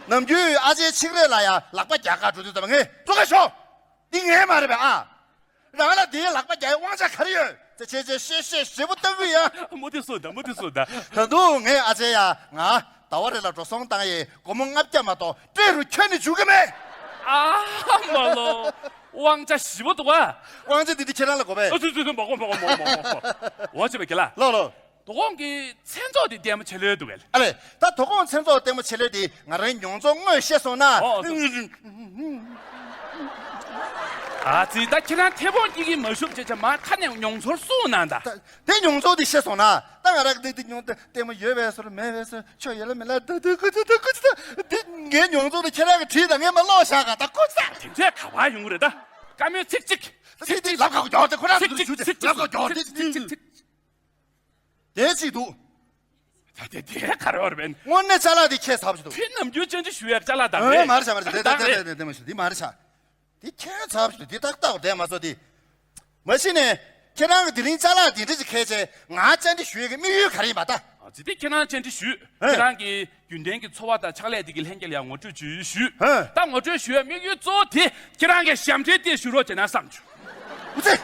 ནམ་རྒྱུན་ཨ་ཅེ་ཆིག་རེ་ལ་ཡང་ལག་པ་རྒྱག་ག་འགྲོ་དུས་ཙམ་པ་ངས་ཙོ་ག་ཤོག་འདི་ངའི་མ་རེད་པས་ཨ། རང་ལ་དེའི་ལག་པ་རྒྱག་ཡའི་དབང་ཆ་ག་རེ་ཡོད། ཙེ་ཆེ་ཆེ་ཤེ་ཤེ་ཞེ་པོ་ལྟ་གི་ཡ། མུ་མཐུད་གསུངས་དང་མུ་མཐུད་གསུངས་དང་། ད་དུང་ངས་ཨ་ཅེ་ཡ་ང་ཟླ་བ་རེ་ལ་འགྲོ་སོང་བཏང་ཡས་སྒོར་མོ་ལྔ་བརྒྱ་མ་གཏོགས་སྤྲད་རུ་ཁྱོན་ནས་འཇུག་གི་མེད། ཨ་མ་ལོ། དབང་ཆ་ཞེ་པོ་འདུག་ཨ། དབང་ཆ་འདི་འདི་ཁྱེད་རང་ལ་དགོས་པས། ཨ་ཙི་ཙི་ཙི་མ་དགོས་མ་དགོས་མ་དགོས་མ་དགོས། འོ་ཅེ་བའི་རྒན་ལགས། ལོ་ལོ། དོ་དགོང་གི་མཚན་ཚོགས་དེ་ལྟད་མོ་ཆེ་ལོས་འདུག་གས། ཨ་ལས། ད་དོ་དགོང་མཚན་ཚོགས་ལྟད་མོ་ཆེ་ལོས་དེ་ང་རའི་མྱོང་ཚོར་དངོས་བཤད་སོང་ན། ཨོ། ཨ་ཙི་ད་ཁྱེད་རང་ཐེ་བོང་སྐྱེ་གི་མ་ཤུབ་ཅེས་བྱ་མ་ཁ་ནས་མྱོང་ཚོར་གསུངས་གནང་ད། ད་དེ་མྱོང་ཚོར་དེ་བཤད་སོང་ན་ད་ང་རང་གི་འདི་འདི་མྱོང་ལྟད་མོ་ཡོད་པའི་བཟོ་མེད་པའི་བཟོ་ཆོ་ཡོད་ལ་མེད་ལ་ད་ད་ཀུ་ཙི་ད་ཀུ་ཙི་ད་འདི་ངའི་མྱོང་ཚོར་དེ་ཁྱེད་རང་གི་བྲིས་ད་ངས་མ་ཀློག་བཞག་ག་ད་ཀུ་ཙི་ད། དེ་ཚོས་ག་བ་ཡོང་གི་རེད་ད། བཀའ་མོལ་ཚིག་གཅིག་ཚིག་གཅིག་ལབ་ག་གོ་རྒྱོག་དེ་ཁོ་རང་ཚིག་གཅིག་ཚིག་གཅིག་ལབ་ག་གོ་རྒྱོག་དེ་ཚིག་གཅིག་ཚིག་གཅིག་དེ་གཅིག་འདུག་ད་དེ་དེ་ག་རེ་བར་བན། དངོས་གནས་ཅ་ལག་དེ་ཁྱད་མཚར་པོ་ཞིག་འདུག་དེ་ནམ་རྒྱུན་བཅར་འདྲི་ཞུ་ཡ་ཅ་ལག་དང་། ཨེ་རེད། མ་རེད་ཆ་མ་རེད་ཆ་དེ་དེ་དེ་དེ་དེ་མ་ཞུ་དེ་མ་རེད་ཆ། དེ་ཁྱད་མཚར་པོ་ཞིག་འདུག་དེ་ཏག་ཏག་བསྡད་མ་སོང་དེ། མ་གཞི་ནས་ཁྱེད་རང་གི་དེ་རིང་ཅ་ལག་དེ་འདྲ་ཞིག་ཁྱེར་བྱས་ང་བཅར་འདྲི་ཞུ་ཡ་གི་དམིགས་ཡུལ་ག་རེ་ཡིན་པ་ད། ཨ་ཙི་དེ་ཁྱེད་རང་བཅར་འདྲི་ཞུས། ཨེ། ཁྱེད་རང་གི་རྒྱུན་ལྡན་གྱི་འཚོ་བ་དང་ཕྱག་ལས་དེ་གི་ལྷན་རྒྱས་ལ་ཡང་ངོ་སྤྲོད་ཅིག་ཞུས། ཨེ། ད་ངོ་སྤྲོད་ཞུ་ཡ་དམིགས་ཡུལ་གཙོ་བོ་དེ་ཁྱེད་རང་གི་ཞབས་འདྲེན་དེ་ཞུ་རོགས་བྱས་ན་བསམ་བྱུང་། ཨུ་ཙི།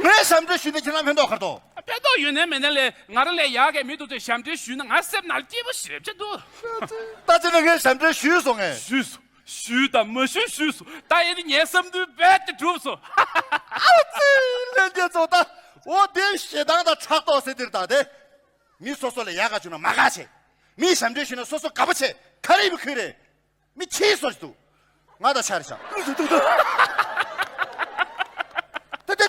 ངས་ཞབས་འདྲེན་ཞུས་ནས་ཁྱེད་རང་ཕན་ཐོགས་ག་རེ་འདུག་ཕན་ཐོགས་ཡོད་ནའི་མེད་ནའི་ལས་ང་རང་ལས་ཡག་གི་མི་འདུག་ཚེ་ཞབས་འདྲེན་ཞུས་ན་ང་སེམས་ནང་སྐྱིད་པོ་ཞེ་པོ་ཅིག་འདུག་ད་ཅི་ནས་ངས་ཞབས་འདྲེན་ཞུས་སོང་ངས། ཞུས་སོང་། ཞུས་དང་མ་ཞུས་ཞུས་སོང་། ད་ཡིན་ནི་ངའི་བསམ་འདུན་རྦད་དེ་འགྲུབ་སོང་། ཨ་ཙི། ལྷན་རྒྱས་ཚོ་ད། འོ་དེ་ཞེ་སྡང་དང་ཕྲག་དོག་ཟེར་དེར་ད་དེ། མི་སོ་སོ་ལ་ཡག་ག་བྱུང་ན་མ་དགའ་བྱེད། མི་ཞབས་འདྲེན་ཞུས་ན་སོ་སོ་དགའ་པོ་བྱེད། ག་རེ་ཡིན་པ་ཁུལ་རེད། མི་ཁྱིའི་སོ་ཞིག་འདུག་ང་དང་ཆ་རེ་བཞག་ད་དེ། དེ་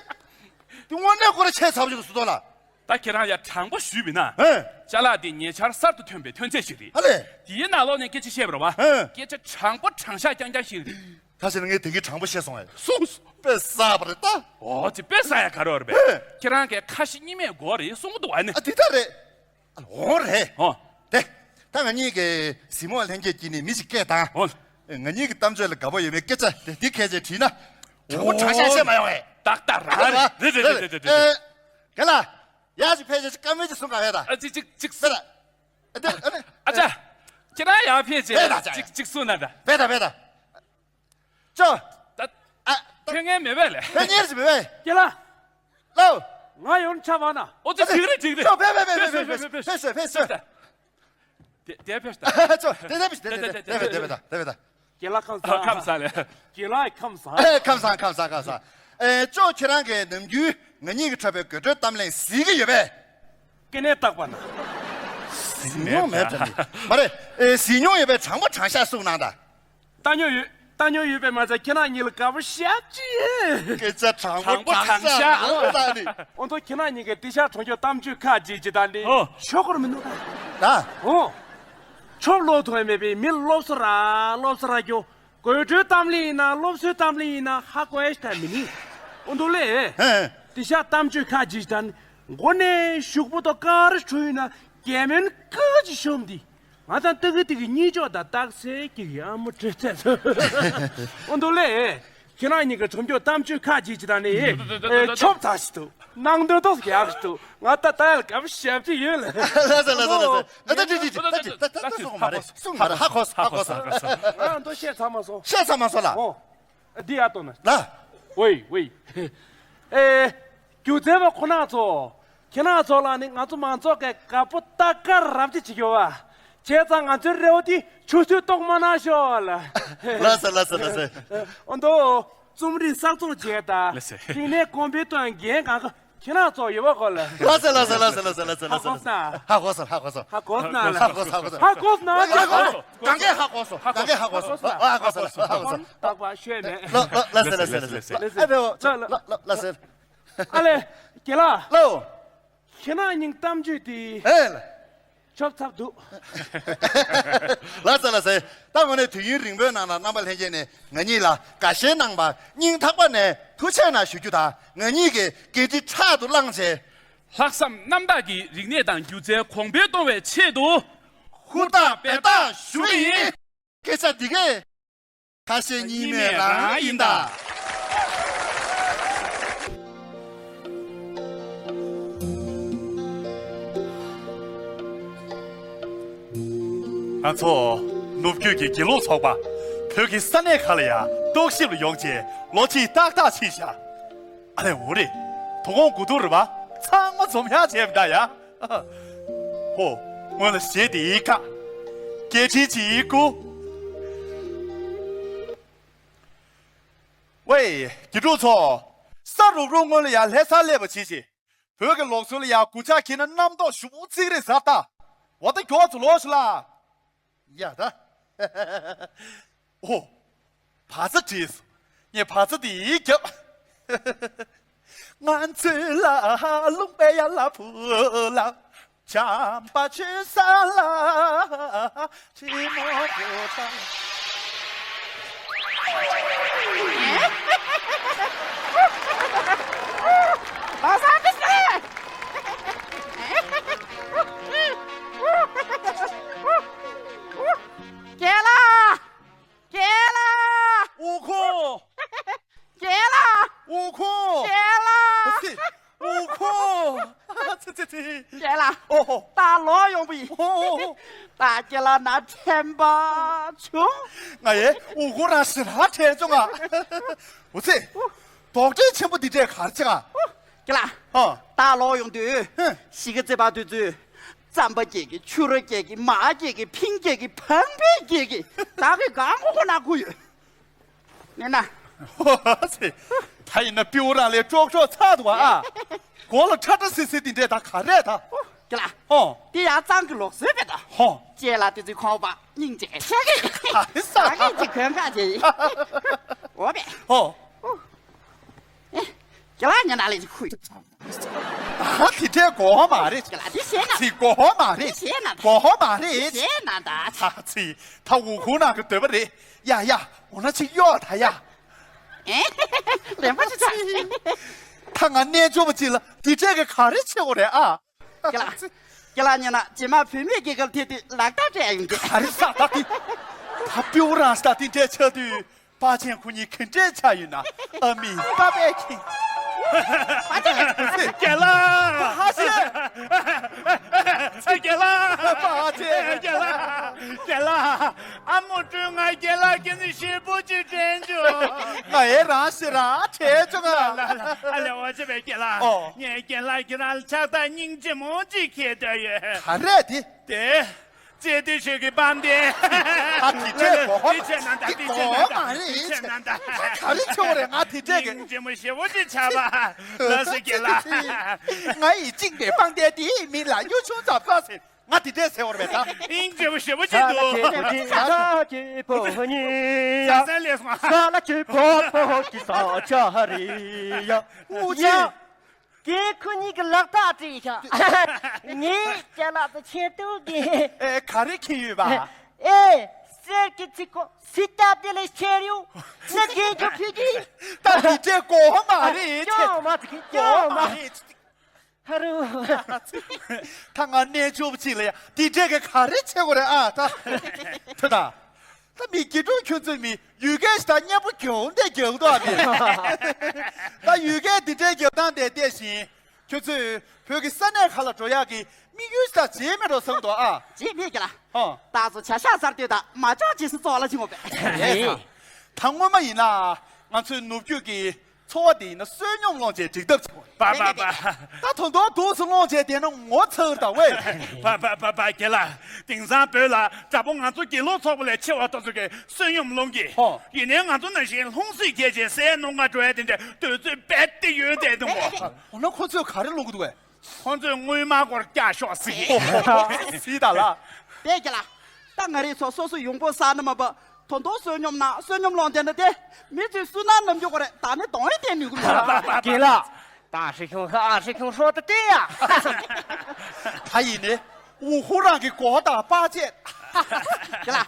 དངོས་གནས་ཁོ་རང་ཁྱད་མཚར་པོ་ཞིག་འདུག་སུ་དོ་ལ། ད་ཁྱེད་རང་ཡ་དྲང་པོ་ཞུས་པ་ཡིན་ན། ཧེ། ཅ་ལག་འདི་ཉེ་ཆར་གསར་དུ་ཐོན་པའི་ཐོན་རྫས་ཤིག་རེད། ཨ་ལས། དེའི་ནང་ལོགས་ནས་སྐད་ཆ་བཤད་པ་རེད་བ། ཧེ། སྐད་ཆ་དྲང་པོ་དྲང་བཞག་རྐྱང་རྐྱང་ཞིག་རེད། ད་ཕྱིན་ངས་དེ་གི་དྲང་པོ་བཤད་སོང་ངས། གསུངས་སོང་། དཔེ་བསགས་པ་རེད་ད། འོ་ཙི་དཔེ་བསགས་ཡ་ག་རེ་ཡོད་རེད་པས། ཧེ། ཁྱེད་རང་གིས་ཁ་ཞེ་གཉིས་མེད་དགོས་རེད་གསུང་གི་འདུག་བ་ནི། ཨ་འདི་ལྟར་རེད། ཨ་འོ་རེད། ཨོ། དེ། ད་ང་གཉིས་ཀྱི་གཟིགས་མོ་ལྷན་རྒྱས་ཀྱིས་ནི་མི་ཞིག་སྐད་བཏང་། ཨོ། ང་གཉིས་ཀྱི་གཏམ་བརྗོད་ལ་དགའ་པོ་ཡོད་པའི་སྐད་ཆ་དེ་འདི་གལ་ཆེ་དྲིས་ན། དྲང་པོ་དྲང་བཞག་བཤད་མ་ཡོང་ངས། ཏག་ཏག་རང་རེད། རེད་རེད་རེད་རེད། ཨེ། རྒན་ལགས། ཡག་ཅིག་ཕེབས་ཤོག་བཀའ་མོལ་ཅིག་གསུང་ག་ཕེབས་དང་། ཨ་ཅིག་ཅིག་ཅིག་ཕེབས་དང་། ཨ་ཅག་ཁྱེད་རང་ཡག་ཕེབས་ཕེབས་དང་། ཅིག་ཅིག་གསུང་ན་དང་། ཕེབས་དང་ཕེབས་དང་། ཅོ། ད། ཨ། ཕེབས་མཁན་མེད་པས་ལས། ཕེབས་མཁན་ཞིག་མེད་པས། རྒན་ལགས། ལོ། ང་ཡོང་ཆ་བ་ན། ཨོ་ཙི་འགྲིག་རེད་འགྲིག་རེད། ཅོ་ཕེབས་ཕེབས་ཕེབས་ཕེབས་ཕེབས་ཕེབས་ཕེབས་ཕེབས། དེ་དེ་ཕེབས་ད། ཅོ་དེ་དེ་ཕེབས་དེ་དེ་དེ་དེ་ཕེབས་དེ་ཕེབས་ད་དེ་ཕེབས་ད། རྒན་ལགས་ཁམས་བཟང་། ཁམས་བཟང་ལས། རྒན་ལགས་ཁམས་བཟང་། ཨེ་ཁམས་བཟང་ཁམས་བཟང་ཁམས་བཟང་། ཨེ་ཅོ་ཁྱེད་རང་གིས་ནམ་རྒྱུན་ང་གཉིས་ཀྱིས་འཁྲབ་པའི་དགོད་བྲོའི་གཏམ་གླེང་གཟིགས་ཀྱི་ཡོད་པས། སྐེ་ནས་བཏགས་པ་ན། གཟིགས་མྱོང་མེད་དྲན་ནི། མ་རེད། ཨེ་གཟིགས་མྱོང་ཡོད་པས་དྲང་པོ་དྲང་བཞག་གསུངས་གནང་དང་། ལྟ་མྱོང་ཡོད། ལྟ་མྱོང་ཡོད་པས་མ་ཚད་ཁྱེད་རང་གཉིས་ལ་དགའ་པོ་ཞེ་པོ་ཅིག་ཡོད། སྐད་ཆ་དྲང་པོ་དྲང་བཞག་གནང་དང་ནི། ཨོ་མདོ་ཁྱེད་རང་གཉིས་ཀས་ཏི་ཤ་གྲོང་ཆོག་གཏམ་བརྗོད་ཁ་ཅིག་ཅིག་དང་ནི། ཨོ། ཆོག་གོ་མི་འདུག་ད། ད། ཨོ། ཆོབ་ལོ་ཐོན་མེད་པའི་མི་སློབ་གསོ་ར་སློབ་གསོ་ར་རྒྱོ། དགོད་བྲོའི་གཏམ་གླེང་ཡིན་ན་སློབ་གསོའི་གཏམ་གླེང་ཡིན་ན་ཧ་གོ་ཡ་ཞིག་ད་མི་ནི། ཨོ་མདོ་ལས། ཧེ། ཏི་ཤ་གཏམ་བརྗོད་ཁ་ཅིག་དང་། མགོ་ནས་གཞུག་པོ་དང་ཀ་ར་བྲོ་ཡིན་ན་རྒྱལ་མོན་ཀ་ཅིག་ཤོམ་དི། ང་དང་ཏི་གི་ཏི་གི་གཉིས་ཅོག་དང་རྟགས་གསལ་གྱི་ཡ་མོ་བྲེལ་ཚད། ཨོ་མདོ་ལས། ཁྱེད་རང་གཉིས་ཀྱི་ཁྲོམ་སྐྱོར་གཏམ་བརྗོད་ཁ་ཅིག་ཅིག་དང་ནི། ཨེ་ཆོབ་ཚ་ཞིག་འདུག་ནང་དོན་ཏོག་ཡག་ཞིག་འདུག་ང་ད་ལྟ་ཡར་དགའ་པོ་ཞེ་པོ་ཅིག་ཡོད་ལ། ལ་ས་ལ་ས་ལ་ས། ཨ་ད་ཅི་ཅི་ཅི་ད་ཅི་ད་ད་ད་གསུང་མ་རེད། གསུང་མ་རེད། ཧ་གོ་སོང་། ཧ་གོ་སོང་། ང་ད་བཤད་ཚར་མ་སོང་། བཤད་ཚར་མ་སོང་ལ། ཨོ། འདི་ཡར་གཏོང་ན། ལ། ཝེ་ཝེ། ཨེ། སྒྱུ་རྩལ་པ་ཁོ་ན་ཚོ། ཁྱེད་རང་ཚོ་ལ་ནི་ང་ཚོ་མང་ཚོགས་ཀྱིས་དགའ་པོ་ལྟ་ག་རབ་ཅིག་བྱེད་ཀྱི་ཡོད་པ། བྱས་ཙང་ང་ཚོའི་རེ་བ་འདི་ཆུད་ཟོས་གཏོང་མ་གནང་ཤོག་ལ། ལགས་སོ་ལགས་སོ་ལགས་སོ། ཨོ་མདོ། རྩོམ་རིག་གསར་རྩོམ་བྱས་དང་། ལགས་སོ། རིག་གནས་གོང་འཕེལ་གཏོང་འགན་གང་ག་ཁྱེད་རང་ཚོ་ཡོད་པ་གོ་ལ། ལགས་སེ་ལགས་སེ་ལགས་སེ་ལགས་སེ་ལགས་སེ་ཧ་གོ་སོང་། ཧ་གོ་སོང་ཧ་གོ་སོང་། ཧ་གོ་སོང་ལ། ཧ་གོ་སོང་ཧ་གོ་སོང་། ཧ་གོ་སོང་ལ། གང་གས་ཧ་གོ་སོང་། གང་གས་ཧ་གོ་སོང་། ཧ་གོ་སོང་ཧ་གོ་སོང་། རྟག་པར་ཤོད་མེད། ལགས་ལགས་ལགས་སེ་ལགས་སེ་ལགས་སེ། ལགས་སེ་ལགས་སེ། ཨ་ལེ་རྒན་ལགས། ལགས། ཁྱེད་རང་སྙིང་གཏམ་རྒྱུད་དེ། ཨེ་ལ། ཆོབ་ཚབ་འདུག་ལགས་སེ་ལགས་སེ། ད་དངོས་གནས་དུས་ཡུན་རིང་པོའི་ནང་ལ་རྣམ་པ་ལྷན་རྒྱས་ནས་ང་གཉིས་ལ་དགའ་ཞེན་གནང་བར་སྙིང་ཐག་པ་ནས་ཐུགས་རྗེ་གནང་ཞུ་རྒྱུ་དང་། ང་གཉིས་ཀྱི་འགན་འཁྲི་ཕྲག་ཏུ་བླངས་བྱས། ལྷག་བསམ་རྣམ་དག་གིས་རིག་གནས་དང་སྒྱུ་རྩལ་གོང་འཕེལ་གཏོང་བའི་ཆེད་དུ། ཧུར་ཐག་འབད་ཐག་ཞུ་གི་ཡིན། སྐད་ཆ་འདི་གས། ཁ་ཞེ་གཉིས་མེད་རང་ཡིན་ད། ང་ཚོ་ནུབ་རྒྱུད་ཀྱི་དགེ་ལུགས་ཚོགས་པ་བོད་ཀྱི་ས་གནས་ཁག་ལ་ཡང་རྟོག་ཞིབ་ལ་ཡོང་རྗེས་ལོ་གཅིག་ཏག་ཏག་ཕྱིན་བཞག་ཨ་ལས་འོ་རེད། དོ་དགོང་དགུ་ཐུག་རེད་པ། ཚང་མ་འཛོམས་ཡག་བྱས་པ་ད་ཡ། ཧོ། སྔོན་ལ་གཞས་དེ་ཡིས་ཀ་སྐད་འཕྲིན་གྱི་ཡིག་སྐུ། ཝེ། དགེ་ཕྲུག་ཚོ། ས་རུབ་རུབ་སྔོན་ལ་ཡར་ལྷ་སར་སླེབས་པ་བྱེད་ཅིག་བོད་ཀྱི་ལུགས་སྲོལ་ལ་ཡར་དགུ་ཆ་འཁྱེར་ན་རྣམ་རྟོག་ཞུ་བོ་ཚིག་རེད་ཟེར་ད། འོ་ད་མགྱོགས་ཚོ་ལོག་ཤོག་ལ། ཡ་ད། ཨོ། བ་ཚྭ་བྲིས། ངས་བ་ཚྭ་འདི་བརྒྱབ། ང་ཚོའི་ལ་ལུང་པའི་ཡ་ལ་བུ་ལ། བྱམས་པ་ཆོས་ས་ལ། ཁྲི་མོ་བུ་ཚ། ལོ་སར་བི་སི། རྒན་ལགས། རྒན་ལགས། དབུ་ཁུང་། རྒན་ལགས། དབུ་ཁུང་། རྒན་ལགས། དབུ་ཁུང་། ཚེ་ཚེ་ཚེ། རྒན་ལགས། ཨོ་ཧོ། ད་ལོག་ཡོང་པ་ཡིན། ཨོ་ཧོ། ད་རྒན་ལགས་ན་དྲན་པ་བྱུང་། ང་ཡའི་དབུ་ཁུང་རང་ཞེ་དྲག་དྲན་བྱུང་ང་། འོ་ཚེ། རྡོག་ཁྲེས་ཆེན་པོ་འདི་འདྲས་ག་རེ་བྱེད་ག་རྒན་ལགས། ཨ། ད་ལོག་ཡོང་དུས། ཧེ། གཞིས་ཀ་རྩེ་བར་དུས་ཚོད། རྩམ་པ་སྐྱེལ་གི། ཕྱུ་ར་སྐྱེལ་གི། མར་སྐྱེལ་གི། ཕིང་སྐྱེལ་གི། བང་བི་སྐྱེལ་གི། ད་གི་གང་གོ་གོ་ན་ཁུ་ཡོད། ནས་ན། ཧོ་ཚེ། ད་ཡིན་ན་པིའུ་རང་ལས་ཀྲོག་ཀྲོག་ཚར་འདུག་ཨ། མགོ་ལ་ཁྲ་ཁྲ་སིལ་སིལ་འདི་འདྲས་ད་ག་རེད་ད། རྒན་ལགས། ཧོ། དེ་ཡང་གཙང་གི་ལུགས་སྲོལ་རེད་ད། ཧོ། ལྕེ་ལ་དེ་ཚོའི་ཁོང་པ་སྙིང་རྗེ་ཆེ་གི། ག་རེ་ཟ། ད་གི་ཅིག་གོན་ཁ་བྱེད་ཡིན། འོ་བས། ཧོ། ཨེ། རྒན་ལགས་ཉན་ན་ལས་ཅིག་ཁུ། ཨ་དེ་འདྲའི་གོ་བ་མ་རེད། རྒན་ལགས་དེ་ཞེད་ན། དེ་གོ་བ་མ་རེད། དེ་ཞེད་ན། གོ་བ་མ་རེད། དེ་ཞེད་ན་ད། ཨ་ཚི། ད་འུ་ཁུང་ནང་གི་འདོད་པ་རེད། ཡ་ཡ། འོ་ན་ཅིག་གཡོག་ད་ཡ། ཨེ། ལན་པ་ཅིག་ཆགས། ད་ང་རྣལ་འབྱོར་པ་ཅིག་ལ་དེ་འདྲས་ཀྱི་ག་རེ་བྱེད་དགོས་རེད་ཨ། རྒན་ལགས། རྒན་ལགས་ཉན་ན་རྗེས་མ་བུད་མེད་རྒྱལ་ཁབ་ཐད་དུས་ལག་རྟགས་སྤྲད་ཡོང་གི། ག་རེ་ཟ་ད་དེ། ད་པིའུ་རང་ས་དེ་འདྲས་ཆགས་དུས། པ་ཆེན་ཁོ་གཉིས་ག་འདྲས་ཆགས་ཡོད་ན། ཨ་མི་པ་པའི་ཁྱིང་། པ་ཆེན། རྒན་ལགས། པ་ཆེན། རྒན་ལགས། པ་ཆེན། རྒན་ལགས། རྒན་ལགས། ཨ་མོ་སྤྲུལ་ང་རྒན་ལགས་ཁྱེད་ཚོས་ཞེ་པོ་ཅིག་དྲན་བྱུང་། ང་ཡི་རང་ཞེ་དྲག་དྲན་བྱུང་ང་། ལ་ལ་ལ་ལ། ཨ་ལས་འོ་ཅི་བས་རྒན་ལགས། ཨོ། ངས་རྒན་ལགས་ཁྱེད་རང་ལ་ཕྱག་རྟགས་སྙིང་རྗེ་མོ་ཅིག་འཁྱེར་འདོད་ཡོད། ག་རེ་དེ། དེ། ལྕེ་བདེ་ཤོས་ཀྱི་པང་གདན། ད་དེ་འདྲས་གོ་ཧོ། དེ་བྱས་ན་ད་དེ་དེ་གོ་ཧོ་མ་རེད། དེ་བྱས་ན་ད། ག་རེ་བྱེད་དགོས་རེད་ང་དེ་འདྲས་ཀྱི། སྙིང་རྗེ་མོ་ཞེ་པོ་ཅིག་ཆགས་པ། ལགས་སོ་རྒན་ལགས། ང་ཡིས་བཅིངས་པའི་པང་གདན་འདིའི་མིང་ལ་གཡུ་ཆུང་རྫ་བཟོ་ཟེར། ང་དེ་འདྲས་ཟེར་བ་རེད་ད། སྙིང་རྗེ་པོ་ཞེ་པོ་ཅིག་འདུག་ས་ལ་ཆུ་པོ་ཉི་ཡ། ས་ལ་ཆུ་པོ་པོ་གི་ས་ཆ་རི་ཡ། ཨུ་ཅི། རྒན་ཁོ་གཉིས་ཀྱི་ལག་རྟགས་བྲིས་ཤག་ངས་ཅ་ལག་ཏུ་ཆེན་ཏུ་གི། ཨེ་ག་རེ་ཁྱེར་ཡོད་པ། ཨེ། གསེར་གྱི་ཚིག་གོ་སི་ཏ་དེ་ལས་ཁྱེར་ཡོད། ནི་རྒན་གྱི་ཕི་གི། ད་དེ་འདྲས་གོ་མ་རེད། ཅོ་མ་ཚིག་ཅོ་མ་རེད། ཧ་རུ། ད་ང་རྣལ་འབྱོར་པ་ཅིག་ལ་ཡ་དེ་འདྲས་ཀྱི་ག་རེ་བྱེད་དགོས་རེད་ཨ་ད། ཐོས་དང་། ད་མི་དགེ་ཕྲུག་ཁྱོད་ཚོས་མི་ཡུལ་སྐད་ཞིག་དང་སྙན་པོ་རྒྱག་འདས་རྒྱག་འདུག་ཨ་མི། ད་ཡུལ་སྐད་འདི་འདྲའི་རྒྱག་སྟངས་དེ་བལྟས་ཤིང་། ཁྱོད་ཚོས་བོད་ཀྱི་ས་གནས་ཁག་ལ་འགྲོ་ཡག་གི་དམིགས་ཡུལ་ཞིག་དང་བྱེད་མེད་འགྲོ་བསམ་འདུག་ཨ། བྱེད་མེད་ཀྱི་ལ། ཧོ། ད་ཚོ་བྱ་ཤག་གསར་གཏོད་དང་མ་འཇོག་རྗེས་སུ་བཙོག་ལ་ཕྱིན་འོ་བས། རེད་ད། ད་སྔོན་མ་ཡིན་ན་ང་ཚོའི་ནུབ་རྒྱུད་ཀྱི་ འཚོ་བ་འདི་ཡིན་ན་བསོད་སྙོམས་སློང་བྱས་འགྲིག་ཐབས་བྱུང་། པ་པ་པ། ད་དོན་དུ་དུས་སུ་སློང་བྱས་བསྡད་ན་ངོ་ཚ་གི་རེད་ད་ཝེ། པ་པ་པ་པ་རྒན་ལགས། དེང་སང་བོད་ལ་དྲག་པོ་ང་ཚོ་དགེ་ལུགས་ཚོགས་པ་ལས་ཆེ་བ་དེ་ཚོ་གིས་བསོད་སྙོམས་སློང་གི། ཧོ། ཡིན་ནའི་ང་ཚོ་ནང་བཞིན་ལྷུང་བཟེད་རྒྱས་བྱས་སའི་ནང་ང་འགྲོ་ཡ་དེ་འདྲའི་དུས་ཚོད་རྦད་དེ་ཡོལ་བསྡད་འདུག་གོ། འོ་ན་ཁོ་ཚོས་ག་རེ་སློང་གི་འདུག་ཝེ། ཁོང་ཚོས་དངུལ་སྨར་སྒོར་བཀྱག་ཤོག་ཟེར་གི། ཨོ་ཧོ་ཧོ། ཟིག་ད་ལ། དེ་རྒྱ་ལ། ད་ང་རེ་ཚོ་སོ་སོ་ཡོང་སྤོ་ས་ན་མ་པ། དོ་དོ་བསོད་སྙོམས་ན་བསོད་སྙོམས་སློང་བསྡད་ན་དེ། མི་ཚོས་སུན་སྣང་ནམ་རྒྱུ་གོ་རེད། ད་ནི་གདོང་ཡི་བསྟན་ནུས་ཀྱི་མི་འདུག་རྒན་ལགས། ད་ཧྲི་ཁྱུང་ཧ་ཨ་ཧྲི་ཁྱུང་ཧྲོ་ཏི་ཏི་ཡ། ད་ཡིན་ནི། ཝུ་ཧུ་རང་གི་གོ་དང་པ་ཅེ། རྒན་ལགས།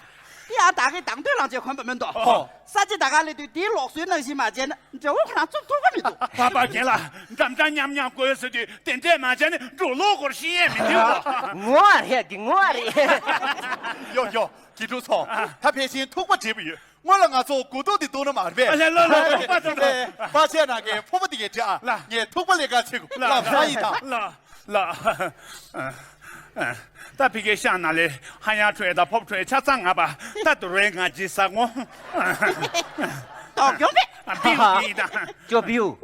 དེ་ཡང་ད་གི་དང་དོད་ལང་ཅེ་གོན་པ་མི་འདུག་ཧོ། ས་ཅི་ད་ག་ལེ་དུས་དེའི་ལོག་སོའི་ནང་བཞིན་མ་བྱས་ན་འབྲས་བུ་ཁོ་རང་བཙུགས་ཐུབ་ཀྱི་མི་འདུག་པ་པ་རྒན་ལགས། འགྲམ་ལྕག་མཉམ་མཉམ་དགོས་ཟེར་དུས་དེ་འདྲས་མ་བྱས་ནས་འགྲོ་ལོག་སྐོར་ཤེས་ཡས་མི་འདུག་ངོ་བ་རེད་འདི་ངོ་བ་རེད། ཡོ་ཡོ། དགེ་ཕྲུག་ཚོ། ད་ཕལ་ཆེར་ཐུག་པ་བྲིས་པ་ཡོད། སྔོན་ལ་ང་ཚོ་དགུ་ཐུག་འདི་བཏུག་ན་མ་རེད་པས། ཨ་ལེ་ལོ་ལོ་ཐུག་པ་ཐུག་ཐུག་པ་ཆས་ནང་གི་ཕོར་པ་འདི་གས་བྲིས་ཨ། ལ། ངས་ཐུག་པ་ལས་ཀ་བྱེད་དགོས། ལ་ལ་ལ་ལ། ད་ཕི་གའི་ཤང་ན་ལས་ཧ་ཡང་ཁྲོས་དང་ཕོབ་ཁྲོས་ཆ་ཚང་ང་པ། ད་དུ་རེ་ང་ཇི་ས་ངོ་། དོག་ཡོང་པས། པིའུ་པིའི་དང་། ཅོ་པིའུ།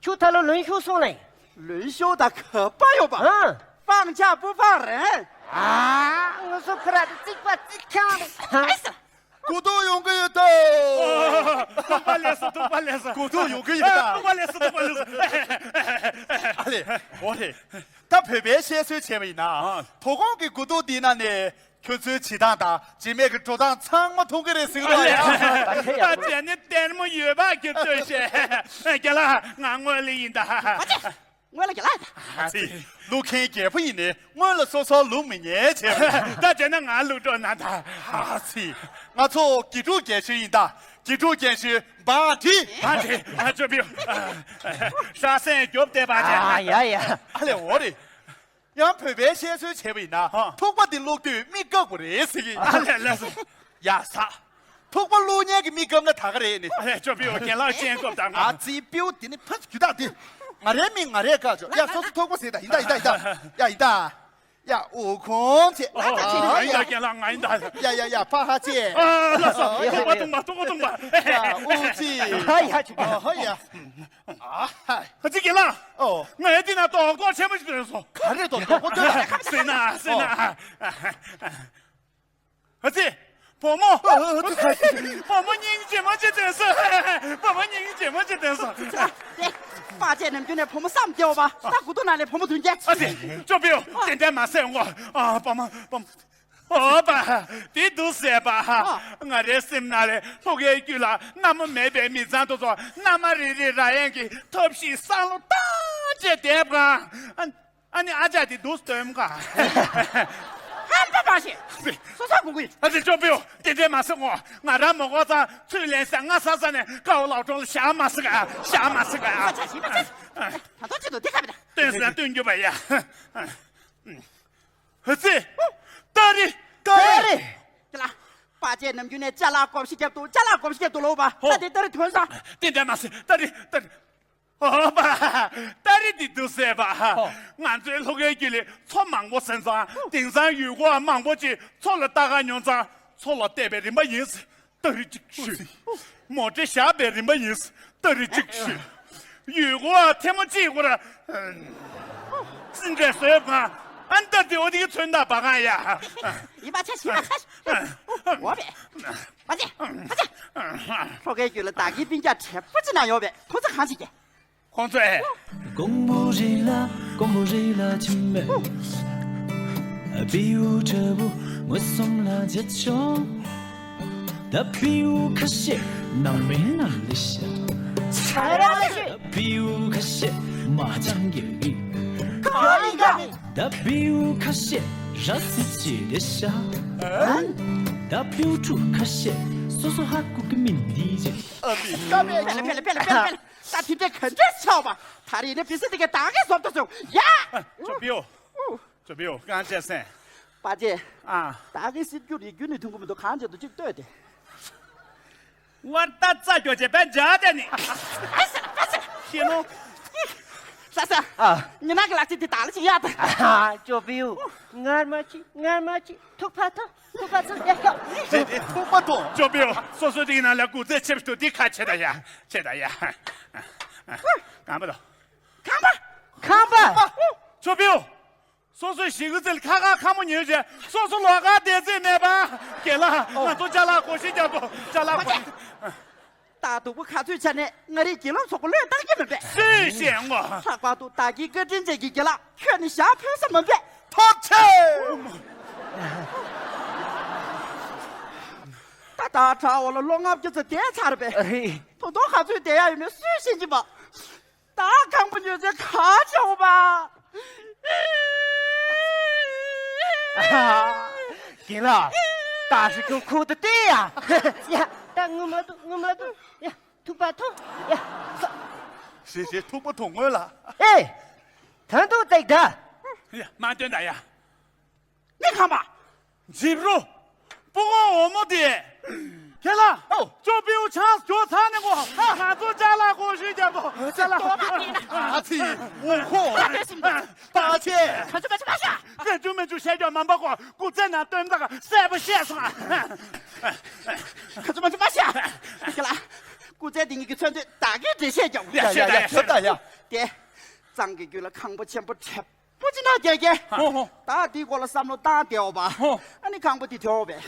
ཁྱོད་ད་ལོ་ལོན་ཤོར་སོང་ལེ། ལོན་ཤོར་ད་ག་པ་ཡོད་པ། ཨ། སྤང་ཆ་པུ་ཕ་རེད། ཨ། ང་ཚོ་ཁ་ར་དུ་རྩིག་པ་རྩིག་ཁྱང་རེད། ཨེ་ས། གོ་ཐོས་ཡོང་གི་ཡོད་དོ། ཐུག་པ་ལས་སོ་ཐུག་པ་ལས་སོ། གོ་ཐོས་ཡོང་གི་ཡོད་ད། ཐུག་པ་ལས་སོ་ཐུག་པ་ལས་སོ། ཨ་ལེ། འོ་རེད། ད་བོད་པའི་བཤད་སྲོལ་བྱས་པ་ཡིན་ན། ཨ། དོ་དགོང་གི་དགུ་ཐུག་འདི་ནང་ནས་ཁྱོད་ཚོའི་བྱེད་སྟངས་དང་བྱེད་མེད་ཀྱི་འགྲོ་སྟངས་ཚང་མ་མཐོང་གི་རེད་ཟེར་གི་འདུག་ཡ། ད་བྱས་ནས་ལྟད་མོ་ཡོད་པ་གི་ལྟོས་ཤེས། རྒན་ལགས་ང་དངོས་ལི་ཡིན་ད། ཨ་ཙི། དངོས་ལ་རྒན་ལགས་ཡིན་ད། ཨ་ཙི། ཀླུ་མཁན་རྒྱལ་པོ་ཡིན་ནས་སྔོན་ལ་སོ་སོར་ལུག་མི་ཉན་བྱས། ད་བྱས་ན་ང་ལུག་འགྲོ་ན་ད། ཨ་ཙི། ང་ཚོ་དགེ་ཕྲུག་རྒན་ཤོས་ཡིན་ད། དགེ་ཕྲུག་རྒན་ཤོས་བ་དྲི། བ་དྲི། ཨ་ཅོ་པིའུ། ཤ་སེན་རྒྱོབ་བསྡད་པ་བྱས། ཨ་ཡ་ཡ། ཨ་ལེ་འོ་རེད། ཡང་བོད་པའི་བཤད་སྲོལ་བྱས་པ་ཡིན་ན། ཧ། ཐུག་པ་འདི་བླུགས་དུས་མིག་བཀབ་དགོས་རེད་ཟེར་གི། ཨ་ལེ་ལེ་སོ། ཡ་ས། ཐུག་པ་བླུགས་མཁན་གྱི་མིག་བཀབ་ན་ད་ག་རེད་ནི། ཨ་ལེ་ཅོ་པིའུ་རྒན་ལགས་སྤྱན་བཀབ་དང་། ཨ་ཙི་པིའུ་དེ་ནི་ཕ་རྒྱུད་དག་དེ། ང་རའི་མིང་ང་རས་བཀག་ཆོག་ཡ་སོ་སོ་ཐུག་པ་ཟེར་ད་ཡིན་ད་ཡིན་ད་ཡིན་ད། ཡ་ཡིན་ད། ཡ་ཨུ་ཁོང་ཚེ། ཨ་ང་ཡིན་ད་རྒན་ལགས་ང་ཡིན་ད། ཡ་ཡ་ཡ་ཕ་ཧ་ཅེ། ཨ་ལ་སོ་ཐུག་པ་ཐུག་པ་ཐུག་པ་ཐུག་པ། ཡ་ཨུ་ཙི། ཨ་ཡ་ཅི། ཨ་ཧ་ཡ། ཨ་ཧ། ཨ་ཙི་རྒན་ལགས། ཨོ། ང་ཡ་འདི་ན་རྡོག་རྡོག་ཆེན་པོ་ཞིག་ཐོན་སོང་། ག་རེ་རྡོག་རྡོག་པོ་ཐོན་སོང་། སེ་ན་སེ་ན། ཨ་ཙི། བུ་མོ། བུ་མོ་སྙིང་རྗེ་མོ་ཅིག་ཐོན་སོང་། བུ་མོ་སྙིང་རྗེ་མོ་ཅིག་ཐོན་སོང་། དེ་པ་ཅེ་ནམ་རྒྱུན་ནས་བུ་མོ་བསམ་སྟེ་འོ་བ་ད་དགུ་ཐུག་ནང་ནས་བུ་མོ་ཐོན་རྒྱུ། ཨ་ཙི། ཅོ་པིའུ་དེ་འདྲ་མ་ཟེར་ངོ་། ཨ་བུ་མོ་བུ་མོ། ཨོ་པ། དེ་འདུག་ཟེར་པ། ཨ། ང་རའི་སེམས་ནང་ལས་ལྷོ་ཁའི་རྒྱུད་ལ་མནའ་མ་མེད་པའི་མི་ཚང་དེ་ཚོ་མནའ་མ་རེ་རེ་རག་ཡག་གི་ཐབས་ཤེས་བསམ་བློ་བཏང་བྱས་བསྡད་པ། ཨ་ཨ་ནི་ཨ་ཅག་དེ་འདུག་སྟོན་ག་ཧམ་པ་མ་བྱེད། སོ་སོ་དགོངས་ཀྱི། ཨ་ཙི་ཅོ་པིའུ་དེ་འདྲས་མ་ཟེར་ངོ་། ང་རང་མ་གོ་ཙང་ཚུར་ལན་ཟེར་ང་ས་ས་ནས་ཀའོ་ལའོ་ཀྲོང་ལ་བཞག་མ་ཟེར་ག་བཞག་མ་ཟེར་ག་ཨ་ཅག་ཞིག་ད་ལྟ་ཅི་འདུག་དེ་ཁ་བའི་ད། སྟོན་ཟེར་ན་སྟོན་རྒྱུ་བ་ཡ། ཧི་ཙི། ཏ་རི། ཏ་རི། ཀྱ་ལ། པ་ཅེ་ནམ་རྒྱུན་ནས་ཅ་ལག་གོམས་གཤིས་རྒྱབ་ཏུ་ཅ་ལག་གོམས་གཤིས་རྒྱབ་ཏུ་ལོག་པ། ཧོ། ད་དེ་ཏ་རི་ཐོན་ས། དེ་འདྲ་མ་ཟེར་ཏ་རི་ཏ་རི། ཧོ་པ། ཏ་རི་འདི་འདུག་ཟེར་པ། ཧོ། ང་ཚོའི་ལྷོ་ཁའི་རྒྱུད་ལ་མཚོ་མང་པོ་ཟིན་ཙང་དེང་སང་ཡུལ་སྐོར་བ་མང་པོ་ཅིག་མཚོ་ལ་ལྟ་ག་ཡོང་ཙང་མཚོ་ལ་བལྟས་པའི་རིམ་པ་ཡིན། ཏ་རི་གཅིག་ཤོད། མོ་ཊ་བཞག་པའི་རིམ་པ་ཡིན། ཏ་རི་གཅིག་ཤོད། ཡུལ་སྐོར་བ་ཐེངས་མ་གཅིག་སྐོར་ཙི་འདྲ་བཟོས་པ། ཨན་ཏ་དེ་འོ་དེ་གི་ཚོན་མདངས་པ་གང་ཡ། ཡིན་པ་ཆ་ཞིག་ལ་ཁ་ཤས། འོ་བས། མ་ཚད། མ་ཚད། ལྷོ་ཁའི་རྒྱུད་ལ་བདག་གི་སྤུན་ཀྱག་བྲེལ་པོ་ཅིག་ན་ཡོད་པས་ཁོ་ཚོ་གང་ཞིག་གི། ཁོང་ཚོས། དགོང་མོ་རེ་ལ་དགོང་མོ་རེ་ལ་ཁྱིམ་མེད། བེའུ་ཁྲ་བོ་ངོ་སོང་ལ་བརྗེད་ཆོག་ད་བེའུ་ཁ་ཤས་ནང་མའི་ནང་ལ་ཤ། ཆ་ར་ཤི། ད་བེའུ་ཁ་ཤས་མ་ཅང་གི་རི། ག་རི་ག་རི། ད་བེའུ་ཁ་ཤས་ར་སི་ཅི་རེ་ཤ། ཨན། ད་བེའུ་ཕྲུག་ཁ་ཤས་སོ་སོ་ཧ་གོ་གི་མིན་འདི་རེད། ཨ་མི་ཀ་མེད། པེ་ལེ་པེ་ལེ་པེ་ལེ་པེ་ལེ། ད་དེ་འདྲའི་ག་འདྲས་ཆགས་པ། ད་རེས་ནས་བི་སི་དེ་གའི་བདག་གིས་བཟོ་ལྟ་སོང་ཡ། ཅོ་པིའུ། ཅོ་པིའུ་གང་བྱས་སེང་། པ་ཅེ། ཨ། བདག་གིས་སྲིད་རྒྱུ་རིགས་རྒྱུ་ནི་མཐུན་གི་མི་འདུག་གང་བྱེད་དུ་གཅིག་ལྟོས་ཏེ། ཝར་ཏ་ཙ་ཀྱོ་ཅེ་པན་ཇ་ཏེ་ནི། ཨ་ས་པ་ས། ཤེས་ནོ། ས་ས། ཨ། ཉི་ནག་གི་ལག་ཆ་དེ་དག་ལ་ཅི་ཡ་ད། ཨ་ཅོ་པིའུ། ངར་མ་ཅི་ངར་མ་ཅི་ཐུག་པ་ཐོ། ཐུག་པ་ཚང་ཡ་ཤོག་དེ་དེ་ཐུག་པ་ཐོ། ཅོ་པིའུ་སོ་སོ་དེ་ཡིན་ན་ལ་གུ་ཚེ་ཆེབ་ཏུ་དེ་ཁ་ཆེ་ད་ཡ། ཆེ་ད་ཡ། གང་པ་དང་། ཁང་པ། ཁང་པ། ཅོ་པིའུ། སོ་སོའི་ཞི་གུ་ཚེ་ལ་ཁ་ཁ་ཁ་མོ་ཉོས་བྱས་སོ་སོ་ལོག་ག་བསྡད་རྩིས་མེད་པ། རྒན་ལགས། ང་ཚོ་ཅ་ལག་བགོ་བཤའ་རྒྱག་དགོས། ཅ་ལག་བགོ། ད་སྡུག་པོ་ག་ཚོད་ཆ་ནས་ང་རའི་དགེ་སློང་ཚོ་གུ་བློས་བཏང་གི་མིན་པས། སུས་ཤེས་ངོ་། ལྷག་པར་དུ་བདག་གི་བཀའ་དྲིན་ཅན་གྱི་རྒན་ལགས་ཁྱོད་ནི་ཞག་ཕོད་ས་མིན་པས། ཐུགས་རྗེ་ཆེ། ད་ད་དྲ་འོག་ལ་ལོ་ལྔ་བཅུ་ཙམ་བསྡད་ཚར་བས། ཨ་རེད། ད་དུང་ག་ཚོད་བསྡད་ཡ་ཡོད་མེད་སུས་ཤེས་ཀྱི་པ། ད་ཁང་པ་ཉོ་ཚེ་ག་བྱུང་བ། རྒན་ལགས། ད་ཧྲི་ཁྱོད་ཁུག་ཏུ་བལྟས་ཡ། ཡ། ད་ངུ་མ་འདུག་ངུ་མ་འདུག་ཡ། ཐུག་པ་ཐུག་ཡ། ཞེས་ཞེས་ཐུག་པ་ཐུག་ངོས་ལ། ཨེ། ད་འདུག་སྟེག་ད། ཡ། མ་སྟོན་ད་ཡ། ནི་ཁམས་པ། འཇིབ་རུ། སྤུ་གོ་འོ་མོ་དེ། ཁྱེད་ལ། ཨོ། ཅོ་པིའུ་ཆང་སྐྱོ་ཚ་ནས་གོ། ང་ཚོ་ཅ་ལག་བགོ་བཤའ་རྒྱབ་པོ། ཅ་ལག་ཨ་ཙི། འུ་ཁོ། པ་ཆེ། ཁ་ཆུ་མ་ཆུ་མ་ཤ། ཁ་ཆུ་མ་ཆུ་བཤད་རྒྱབ་མ་འབག་གོ། སྐུ་ཚེ་ན་སྟོན་ཟླ་ག་གསལ་པོ་བཤད་སོང་ཨ། ཁ་ཆུ་མ་ཆུ་མ་ཤ། ཁྱེད་ལ། སྐུ་ཚེ་འདི་ཉིད་ཀྱི་མཚོན་དོན་བདག་གིས་འགྲེལ་བཤད་རྒྱབ། ཡ་ཡ་ཡ་ཤོད་ད་ཡ། དེ། གཙང་གི་རྒྱུད་ལ་ཁང་པ་ཆེན་པོ་གྲབས། པོ་ཅི་ན་རྒྱལ་རྒྱལ། ཧོ་ཧོ། ད་འདི་སྐོར་ལ་བསམ་བློ་བཏང་བསྡད་འོ་པ། ཧོ། ཨ་ནི་ཁང་པ་འདི་དེ་འོ་པས།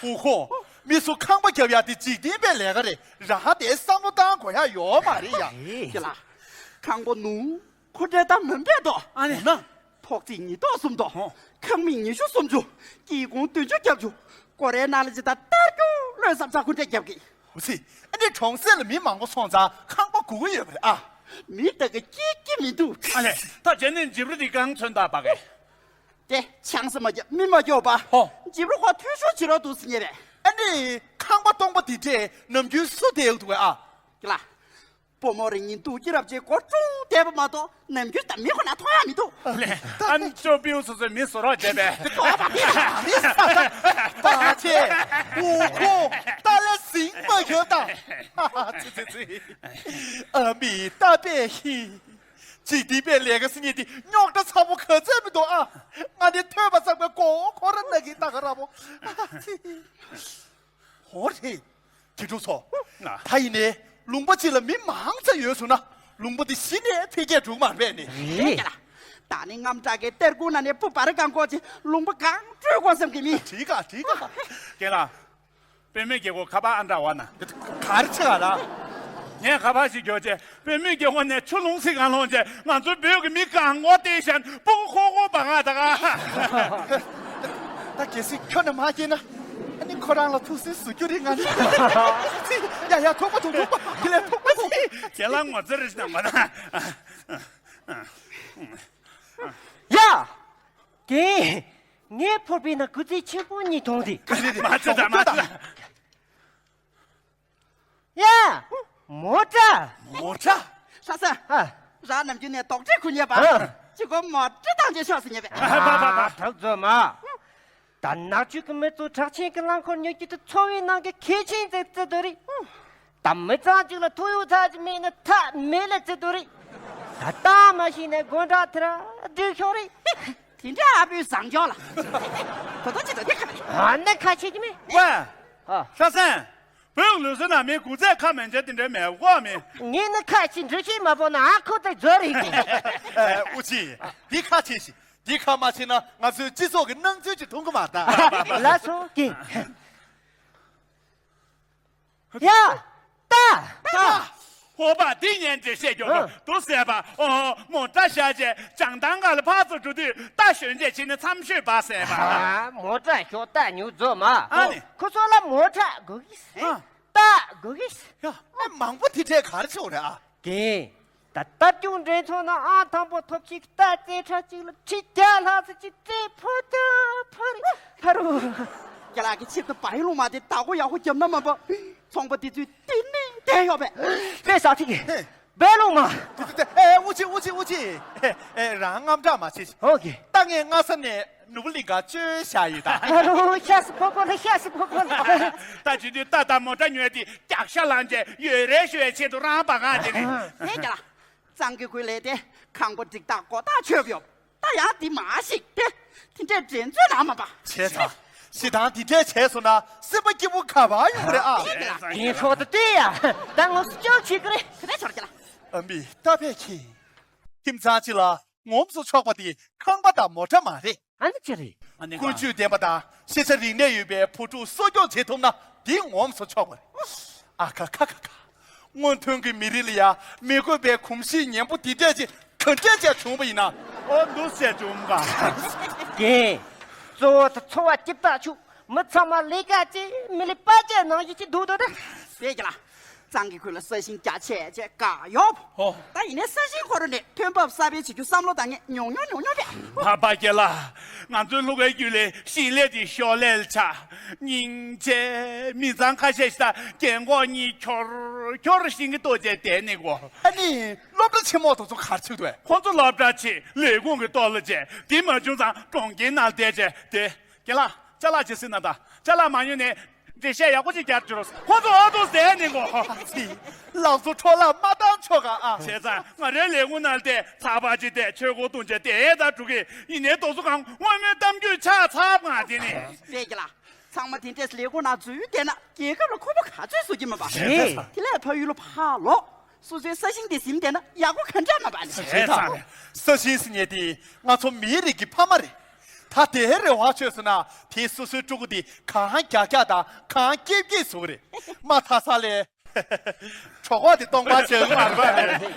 ཧུ་ཧོ། མི་སུ་ཁང་པ་རྒྱབ་ཡ་དེ་འཇིག་རྟེན་པའི་ལས་ཀ་རེད། རང་དེ་བསམ་བློ་བཏང་དགོས་ཡ་ཡོད་མ་རེད་ཡ། ཁྱེད་ལ། ཁང་པ་ནུ། ཁོ་འདྲ་ད་མིན་པས་དོ། ཨ་ནི། ཐོག་བརྩེགས་ཉིས་ཐོག་གསུམ་དོ། ཧོ། ཁང་མིག་ཉི་ཤུ་སུམ་ཅུ། སྐྱིད་ཁུང་བདུན་ཅུ་བརྒྱད་ཅུ། སྒོ་རའི་ནང་ལ་ཇི་ལྟར་ལྟར་རྒྱུ་བློས་བསམ་ཚ་ཁོ་འདྲས་རྒྱབ་གི། འོ་ཙི། ཨ་ནི་གྲོང་གསེབ་ལ་མི་མང་པོ་སོང་ཙང་ཁང་པ་དགོས་ཀྱི་ཡོད་པ་རེད་ཨ། མི་ད་ག་སྐྱིད་ཀྱི་མི་འདུག་ཨ་ལས། ད་བྱས་ནས་འཇིབ་རུ་འདི་གང་ཚོན་ད་པ་གས། དེ་ཆང་ས་མ་རྒྱབ་མི་མ་རྒྱོབ་པ། ཧོ། འཇིབ་རུ་ཁོ་འཐུས་ཤོར་བྱེད་རོགས་འདུག་ཟེར་ཉེ་བས། ཨ་ནི་ཁང་པ་སྟོང་པ་འདི་འདྲས་ནམ་རྒྱུན་སུ་བསྡད་ཡོད་འདུག་གས་ཨ། ཀི་ལ། བུ་མོ་རིང་ཉིན་འདུག་ཅི་རབ་ཅེས་སྒོ་ཀྲུང་བསྡད་པ་མ་གཏོགས་ནམ་རྒྱུན་ད་མི་ཁོ་ན་མཐོང་ཡ་མི་འདུག་ལས་ཨ་ནི་ཅོ་པིའུ་སོ་སོའི་མི་བཟོ་རོགས་བྱས་པས། དེ་ལྟོ་བ་མི་མི་ས་ས་པ་ཆེ། འུ་ཁོ་ཏ་ལ་ཟིང་མ་ཡོད་ད། ཙི་ཙི་ཙི། ཨ་མི་ཏ་པས་ཧི། ཅིག་འདི་པའི་ལས་ཀ་སི་ཉིད་དེ་རྙོག་དྲ་ཚ་པོ་ག་ཚོད་མི་འདུག་ཨ། ང་ནི་ཐོས་པ་ཚགས་པའི་མགོ་ཁོ་ར་ལ་གི་ཏ་ག་ར་བོ། ཨ་ཙི། ཧོ་རེད། དེ་འགྲུབ་སོ། ད་ཡིན་ནའི་ལུང་པ་གཅིག་ལ་མི་མང་ཙམ་ཡོད་སོང་ན་ལུང་པ་དེ་གཞི་ནས་འཕེལ་རྒྱས་འགྲོ་གི་མ་རེད་ནི། རེད་ཀྱ་ལ། ད་ནི་རྔམ་དྲག་གི་གཏེར་ཁུང་ནང་ནས་བུ་བར་གང་གོ་ཅི་ལུང་པ་གང་བྲོས་གོ་བསམ་གི་མི། འགྲིག་ག་འགྲིག་ག་རྒན་ལགས། དཔེ་མེད་རྒྱལ་སྒོ་ཁ་པར་ཨ་འདྲ་བ་ན། ག་རེ་ཆེ་ག་ལ། ངས་ཁ་པར་ཞིག་འགྱོ་ཅེ། དཔེ་མེད་རྒྱལ་སྒོ་ནས་ཆུ་ལུང་སི་གང་ལོང་ཅེ། ང་ཚོའི་བོད་ཀྱི་མི་གང་ངོ་བལྟས་ཤན་སྤུ་གུ་ཁོ་ཁོ་བ་ང་ད་ག་ད་གལ་སྲིད་ཁྱོད་ནས་མ་སྐྱེས་ན། ཨ་ནི་ཁོ་རང་ལ་ཐུགས་སུན་ཟུག་རྒྱུ་རེད་ང་ནི། ཡ་ཡ་ཐུག་པ་ཐུག་ཐུག་པ་དེ་ལས་ཐུག་པ་ཐུག་ཁྱེད་ལ་ངོ་ཚ་རེ་ཞིག་དང་མ་ན། ཡ། རྒན། ངའི་ཕོར་པའི་ནང་སྐུ་ཚེ་ཆེན་པོ་གཉིས་མཐོང་དེ། མ་ཚད་ད་མ་ཚད། ཡ། མོ་ཊ། མོ་ཊ། ལྷ་ས། ཨ། རང་ནམ་རྒྱུན་ནས་དོག་ཁྲེས་ཁུར་ཉེ་པ། ཨ། ཅི་གོ་མོ་ཊ་བཏང་རྗེས་ཤོག་ཟེར་ཉེ་པས། ཨ་ཕ་ཕ་ཕ། གྲགས་ཚོད་མ། ད་ནག་ཆུ་གི་མི་ཚོ་གྲགས་ཆེན་གྱི་རླངས་འཁོར་ཉོ་རྒྱུ་དེ་འཚོ་བའི་ནང་གི་གལ་ཆེན་ཙེ་ཙེ་དོ་རེད། ད་མི་ཚང་གཅིག་ལ་ཐོ་ཡོ་ཚ་ཅིག་མེད་ན་ཐ་མེད་ལ་ཙེ་དོ་རེད། ད་ལྟ་མ་ཤེས་ན་དགོན་གྲྭ་དེ་ར་སྒྲིག་ཤོག་རེད། དེ་འདྲ་ཨ་བུའི་བཟང་སྐྱོང་ལ། ད་ལྟ་ཅི་ད་དེ་ཁ་ནས། ཨ་ནི་ཁ་ཆེ་གི་མེད། ཝེ། ཨ། ཤ་སེན། བོད་ལུགས་སྲོལ་ནང་མི་སྐུ་ཚེ་ཁ་མན་ཆད་དེ་འདྲའི་མེད་གོ་མི། ངས་ནི་ཁ་ཆེ་འདྲི་ཤེས་མ་པོ་ན་ཨ་ཁོ་ཚོས་བཟོ་རེད་གི། ཨ། ཨུ་ཆི། འདི་ཁ་ཆེ་ཞིག་འདི་ཁ་མ་ཆེ་ན་ང་ཚོའི་སྤྱི་ཚོགས་ཀྱི་སྣང་ཚུལ་ཅིག་མཐོང་གི་མ་རེད་ད། ལགས་སོ་གི། ཡ། ད། ད། ཧོ་པ་འདི་ཉན་ཅེས་བཤད་རྒྱུ་ཨ། འདུག་ཟེར་བ། ཨོ། མོ་ཊ་བཞག་ཅེས་བྱང་ཐང་ག་ལ་ཕར་ཚུར་འགྲོ་དུས་རྟ་ཞོན་ཅེས་བྱས་ནས་མཚམས་ཤོད་པ་ཟེར་བ། ཨ། མོ་ཊ་ཞོག་རྟ་ཉུག་རྫོགས་མ། ཨ་ནི། ཁོ་ཚོ་ལ་མོ་ཊ་དགོས་ཀི་ཟེར། ཨ། རྟ་དགོས་ཀི་ཟེར། ཡ། ཨ། མང་པོ་དེ་འདྲས་ག་རེ་བྱེད་རེད་ཨ། རྒན། ད་ལྟ་སྐྱོང་འགྲན་ཚོགས་ནང་ཨང་དང་པོ་ཐོབ་ཅིག་རྟ་རྩེད་ཁྲ་གཅིག་ལ་ཁྲི་བརྒྱ་ལྷག་ཙམ་ཅིག་སྤྲད་ཕོ་ཏ་ཕ་རི་ཕ་རུ། རྒན་ལགས་ཀྱི་ཆེད་དུ་བལ་ལུང་མ་དེ་བདག་པོ་ཡག་པོ་བརྒྱབ་ན་མ་པ། ཚོང་པ་དེ་ཚོས་དེ་ནི་བསྡད་ཡོད་པས། དཔེ་ཟ་ཐིག་གི། ཧེ། བལ་ལུང་མ། ཨེ་ཨུ་ཆི་ཨུ་ཆི་ཨུ་ཆི། ཨེ་རང་དངངས་སྐྲག་མ་བྱེད། ཨོ་ཀེ། ད་ངས་སྔ་ས་ནས་ནོར་བུ་གླིང་ག་བཅོལ་བཞག་ཡོད་ད། ཨ་རོ་ཤ་སི་ཕོ་ཕོ་ལ་ཤ་སི་ཕོ་ཕོ་ལ། ད་བྱེད་དུས་རྟ་དང་མོ་ཊ་ཉོས་ཏེ་རྒྱག་ཤ་ལངས་རྗེས་ཡོད་རེ་ཞུ་བའི་ཆེད་དུ་རང་པ་གང་བྱེད་ནི། ཧེ་རྒན་ལགས། གཙང་གི་ཁུལ་ལས་དེ་ཁང་པ་སྒྲིག་ཐག་སྒོ་ཐག་ཆོད་ཡོད། ད་ཡང་དེ་མ་ཞིག་དེ། དེ་འདྲའི་འགྲན་རྩོད་ནང་མ་པ། བྱས་ཙང་། ཞེ་སྡང་འདི་འདྲས་བྱས་སོང་ན་སེམས་པ་སྐྱིད་པོ་ག་པར་ཡོང་གི་རེད་ཨ། རྒན་ཁོག་ཏུ་བལྟས་ཡ། ད་ངོ་སུ་ཅོག་བྱེད་ཀྱི་རེད། ག་རེ་ཆོར་གྱི་ལ། ཨ་མི་ད་ཕེ་ཁྱི། ཁྱིམ་ཚང་གཅིག་ལ་ངོམས་སུ་ཆོག་པ་དེ་ཁང་པ་དང་མོ་ཊ་མ་རེད། ཨ་ནི་ཅི་རེད། ཨ་ནི་ཀུན་སྤྱོད་ལྡན་པ་དང་ཤེས་བྱ་རིག་གནས་ཡོད་པའི་བུ་ཕྲུག་གསོ་སྐྱོང་བྱེད་ཐུབ་ན་འདི་ངོམས་སུ་ཆོག་པ་རེད། ཨ་ཁ་ཁ་ཁ་ཁ། སྔོན་ཐོན་གྱི་མི་རིགས་ལ་ཡ་མི་དགོས་པའི་གོམས་གཤིས་ངན་པོ་འདི་འདྲས་ཅིག་ག་འདྲས་ཅིག་བྱུང་བ་ཡིན་ན། ཨོ་འདུག་སེ་བྱུང་ག། རྒན། གཙོ་བོ་དེ་འཚོ་བ་སྐྱིད་པ་བྱུང་། མི་ཚང་མ་ལས་ཀ་བྱེད། མི་ལས་པ་ཅན་ནང་བཞིན་ཅིག་འདུག་འདུག་ད། བས་ཀྱི་ལ། གཙང་གི་ཁུལ་ལ་ས་ཞིང་རྒྱ་ཆེ་ཆེ་ག་ཡོད། ཨོ། ད་ཡིན་ནའི་ས་ཞིང་ཁོ་ར་ནས་ཐོན་འབབ་གསར་སྤེལ་བྱེད་རྒྱུ་བསམ་བློ་བཏང་མཁན་ཉུང་ཉུང་ཉུང་ཉུང་རེད། ཕ་ཕ་སྐྱེ་ལ། ང་ཚོའི་ལྷོ་ཁའི་རྒྱུད་ལས་ཞིང་ལས་དེ་ཤོག་ལས་ཆགས། སྙིང་རྗེ། མི་ཚང་ཁ་ཤས་ཤིག་དང་རྒན་གོག་གཉིས་འཁྱོར་འཁྱོར་ཞིང་གི་ལྟོ་ཆས་དེ་ནི་གོ། ཨ་ནི་སློབ་གྲྭ་ཆེན་མོ་དེ་ཚོ་ག་རེ་བྱེད་འདུག་གས། ཁོ་ཚོ་སློབ་གྲྭ་ཆེ་ལས་ཁུངས་ཀྱི་ལྟོ་ལ་བྱས་དེ་མ་བྱུང་ཙང་གྲོང་ཁྱེར་ནང་བསྡད་བྱས་དེ། རྒན་ལགས་ཅ་ལག་ཅིག་ཟིན་ན་ད། ཅ་ལག་མ་ཉོས་ནས་འགྲེལ་བཤད་ཡག་པོ་ཅིག་རྒྱག་རྒྱུ་རོགས། ཁོ་ཚོ་ཨ་ཏོ་ཟས་ནི་གོ། ལགས་སོ། འཕྲོ་བརླག་མ་བཏང་ཆོག་ག་ཨ། བྱས་ཙང་ང་རའི་ལས་ཁུངས་ནང་བསྡད་ཚགས་པར་ཅིག་བལྟས་ཆོས་འཁོར་བཏུང་བྱས་དེ་ད་འགྲོ་གི་ཡིན་ནའི་རྡོ་སོ་གང་དངོས་མོའི་གཏམ་རྒྱུད་ཆགས་ཚར་ང་དེ་ནི། རེད་ཀྱི་ལ། ཚང་མ་དེ་འདྲས་ལས་ཁུངས་ནང་འཛུལ་བསྡད་ན་རྒྱལ་ཁབ་ལ་ཁོ་པ་ག་ཚོད་བཟོ་གི་མ་པ། རེད། དེ་ལས་ཕ་ཡུལ་ལ་ཕར་ལོག་སོ་སོའི་ས་ཞིང་དེ་ཟིན་བསྡད་ན་ཡག་པོ་ག་འདྲ་མ་པ་ནི། བྱས་ཙང་ས་ཞིང་ཟེར་མཁན་དེ་ང་ཚོ་མིའི་རིགས་ཀྱི་ཕ་མ་རེད། ད་དེའི་རེ་བ་བཅོལ་སོང་ན་དེ་སོ་སོའི་ཕྲུ་གུ་དེ་གང་རྒྱགས་རྒྱགས་དང་གང་སྐྱེས་སྐྱེས་བཟོ་གི་རེད། མ་མཐའ་ས་ལས། གྲོད་ཁོག་དེ་སྟོང་པ་བྱེད་ཀྱི་མ་རེད་པ། ཡ།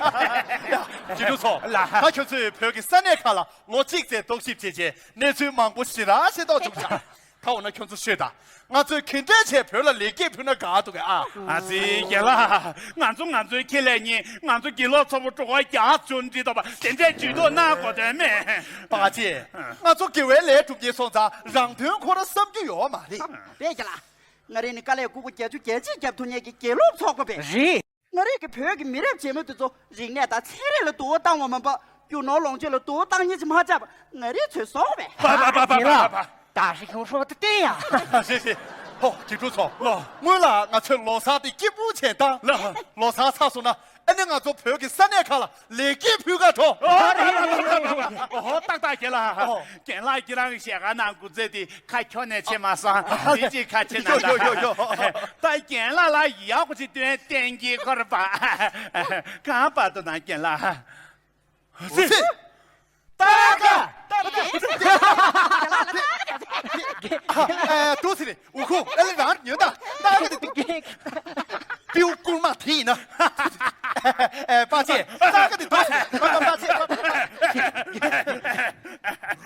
རྗེ་དྲུང་ཚོ། ལགས། ད་ཁྱོད་ཚོས་བོད་ཀྱི་ས་གནས་ཁག་ལ་ལོ་གཅིག་ཙམ་རྟོག་ཞིབ་བྱས་རྗེས་གནས་ཚུལ་མང་པོ་ཞེ་དྲག་ཤེས་རྟོགས་བྱུང་ཤག་ད་འོ་ན་ཁྱོད་ཚོ་ཤོད་དང་། ང་ཚོས་ག་འདྲས་བྱས་བོད་ལ་ལེགས་སྐྱེས་ཕུལ་ན་དགའ་འདུག་གས་ཨ། ཨ་ཙི་རྒན་ལགས། ང་ཚོ་ང་ཚོའི་ཁེ་ལས་གཉིས་ང་ཚོ་དགེ་སློབ་ཚོ་བོ་གྲོད་ཁོག་རྒྱགས་བྱུང་འདྲི་དོ་པ་དེ་འདྲས་ཇུས་གཏོགས་གནང་དགོས་དོན་མེད། པ་ཅེ། ང་ཚོ་དགེ་བའི་ལས་སྒྲུབ་མཁན་སོང་ཙང་རང་དོན་ཁོ་རང་བསམ་རྒྱུ་ཡོད་མ་རེད། བས་ཀྱི་ལ། ང་རེ་ནི་དཀའ་ལས་ཁུར་པོ་བརྒྱད་ཅུ་གྱ་གཅིག་བརྒྱབ་ཐུབ་མཁན་གྱི་དགེ་སློབ་ཚོགས་པ་པས། རེད། ང་རེ་གི་བོད་ཀྱི་མི་རབས་རྗེས་མ་དེ་ཚོ་རིག་གནས་དང་ཚན་རིག་ལ་དུ་བ་བཏང་བ་མ་པ་རྒྱུ་ནོར་ལོངས་སྤྱོད་ལ་དུ་བ་བཏང་མཁན་ཅིག་མ་ཆགས་པ་ང་རེ་ཚོས་བཟོ་དགོས་པས། པ་པ་པ་པ་པ་པ། ད་ཧྲི་ཁྱོད་ཧྲོ་དེ་བལྟས་ཡ། ཞེས་ཞེས། ཧོ་དགེ་ཕྲུག་ཚོ། ལོ། སྔོན་ལ་ང་ཚོས་ལོ་གསར་དེ་སྐྱིད་པོ་བྱས་དང་། ལོ། ལོ་གསར་ཚར་སོང་ན་ཨ་ནི་ང་ཚོ་བོད་ཀྱི་ས་གནས་ཁག་ལ་ལེགས་སྐྱེས་ཕུལ་ག་འགྲོ། ཨོ་རེད་རེད་རེད་རེད། ཨོ་ཧོ་ཏག་ཏག་རྒན་ལགས། ཨོ། རྒན་ལགས་ཁྱེད་རང་གི་ཞལ་ཁ་ནང་སྐུ་ཚེ་དེ་ཁ་ཁྱོན་ནས་ཕྱེ་མ་སོང་། དེ་ཅིག་ཁ་ཕྱེ་ན། ཡོ་ཡོ་ཡོ་ཡོ། ད་རྒན་ལགས་ལ་ཡག་པོ་ཅིག་སྟོན་བསྟན་གྱི་ཁོར་པ། གང་པར་དུ་ན་རྒན་ལགས། ཨོ་ཙི། ཏག་ཏག་ཨ། ཨ། འདུག་སེ་རེད། འུ་ཁུ་ཨ་ལེ་རང་ཉོན་ད། ཏག་ཏག་དེ་འདུག་པིའུ་ཀུར་མ་དེ་ཡིན་ན། ཨ། པ་ཅེ། ཏག་ཏག་དེ་འདུག་སེ་རེད། པ་པ་པ་ཅེ།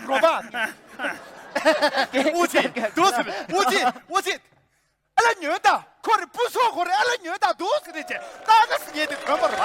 རོ་པ། འུ་ཅེ། འདུག་སེ་རེད། འུ་ཅེ། འུ་ཅེ། ཨ་ལེ་ཉོན་ད། ཁོ་རེ་སྤུ་སོགས་ཁོ་རེ་ཨ་ལེ་ཉོན་ད། འདུག་སེ་རེད་ཅེ། ཏག་ཏག་སེ་ཉེ་དེ་གོན་པ་རེད།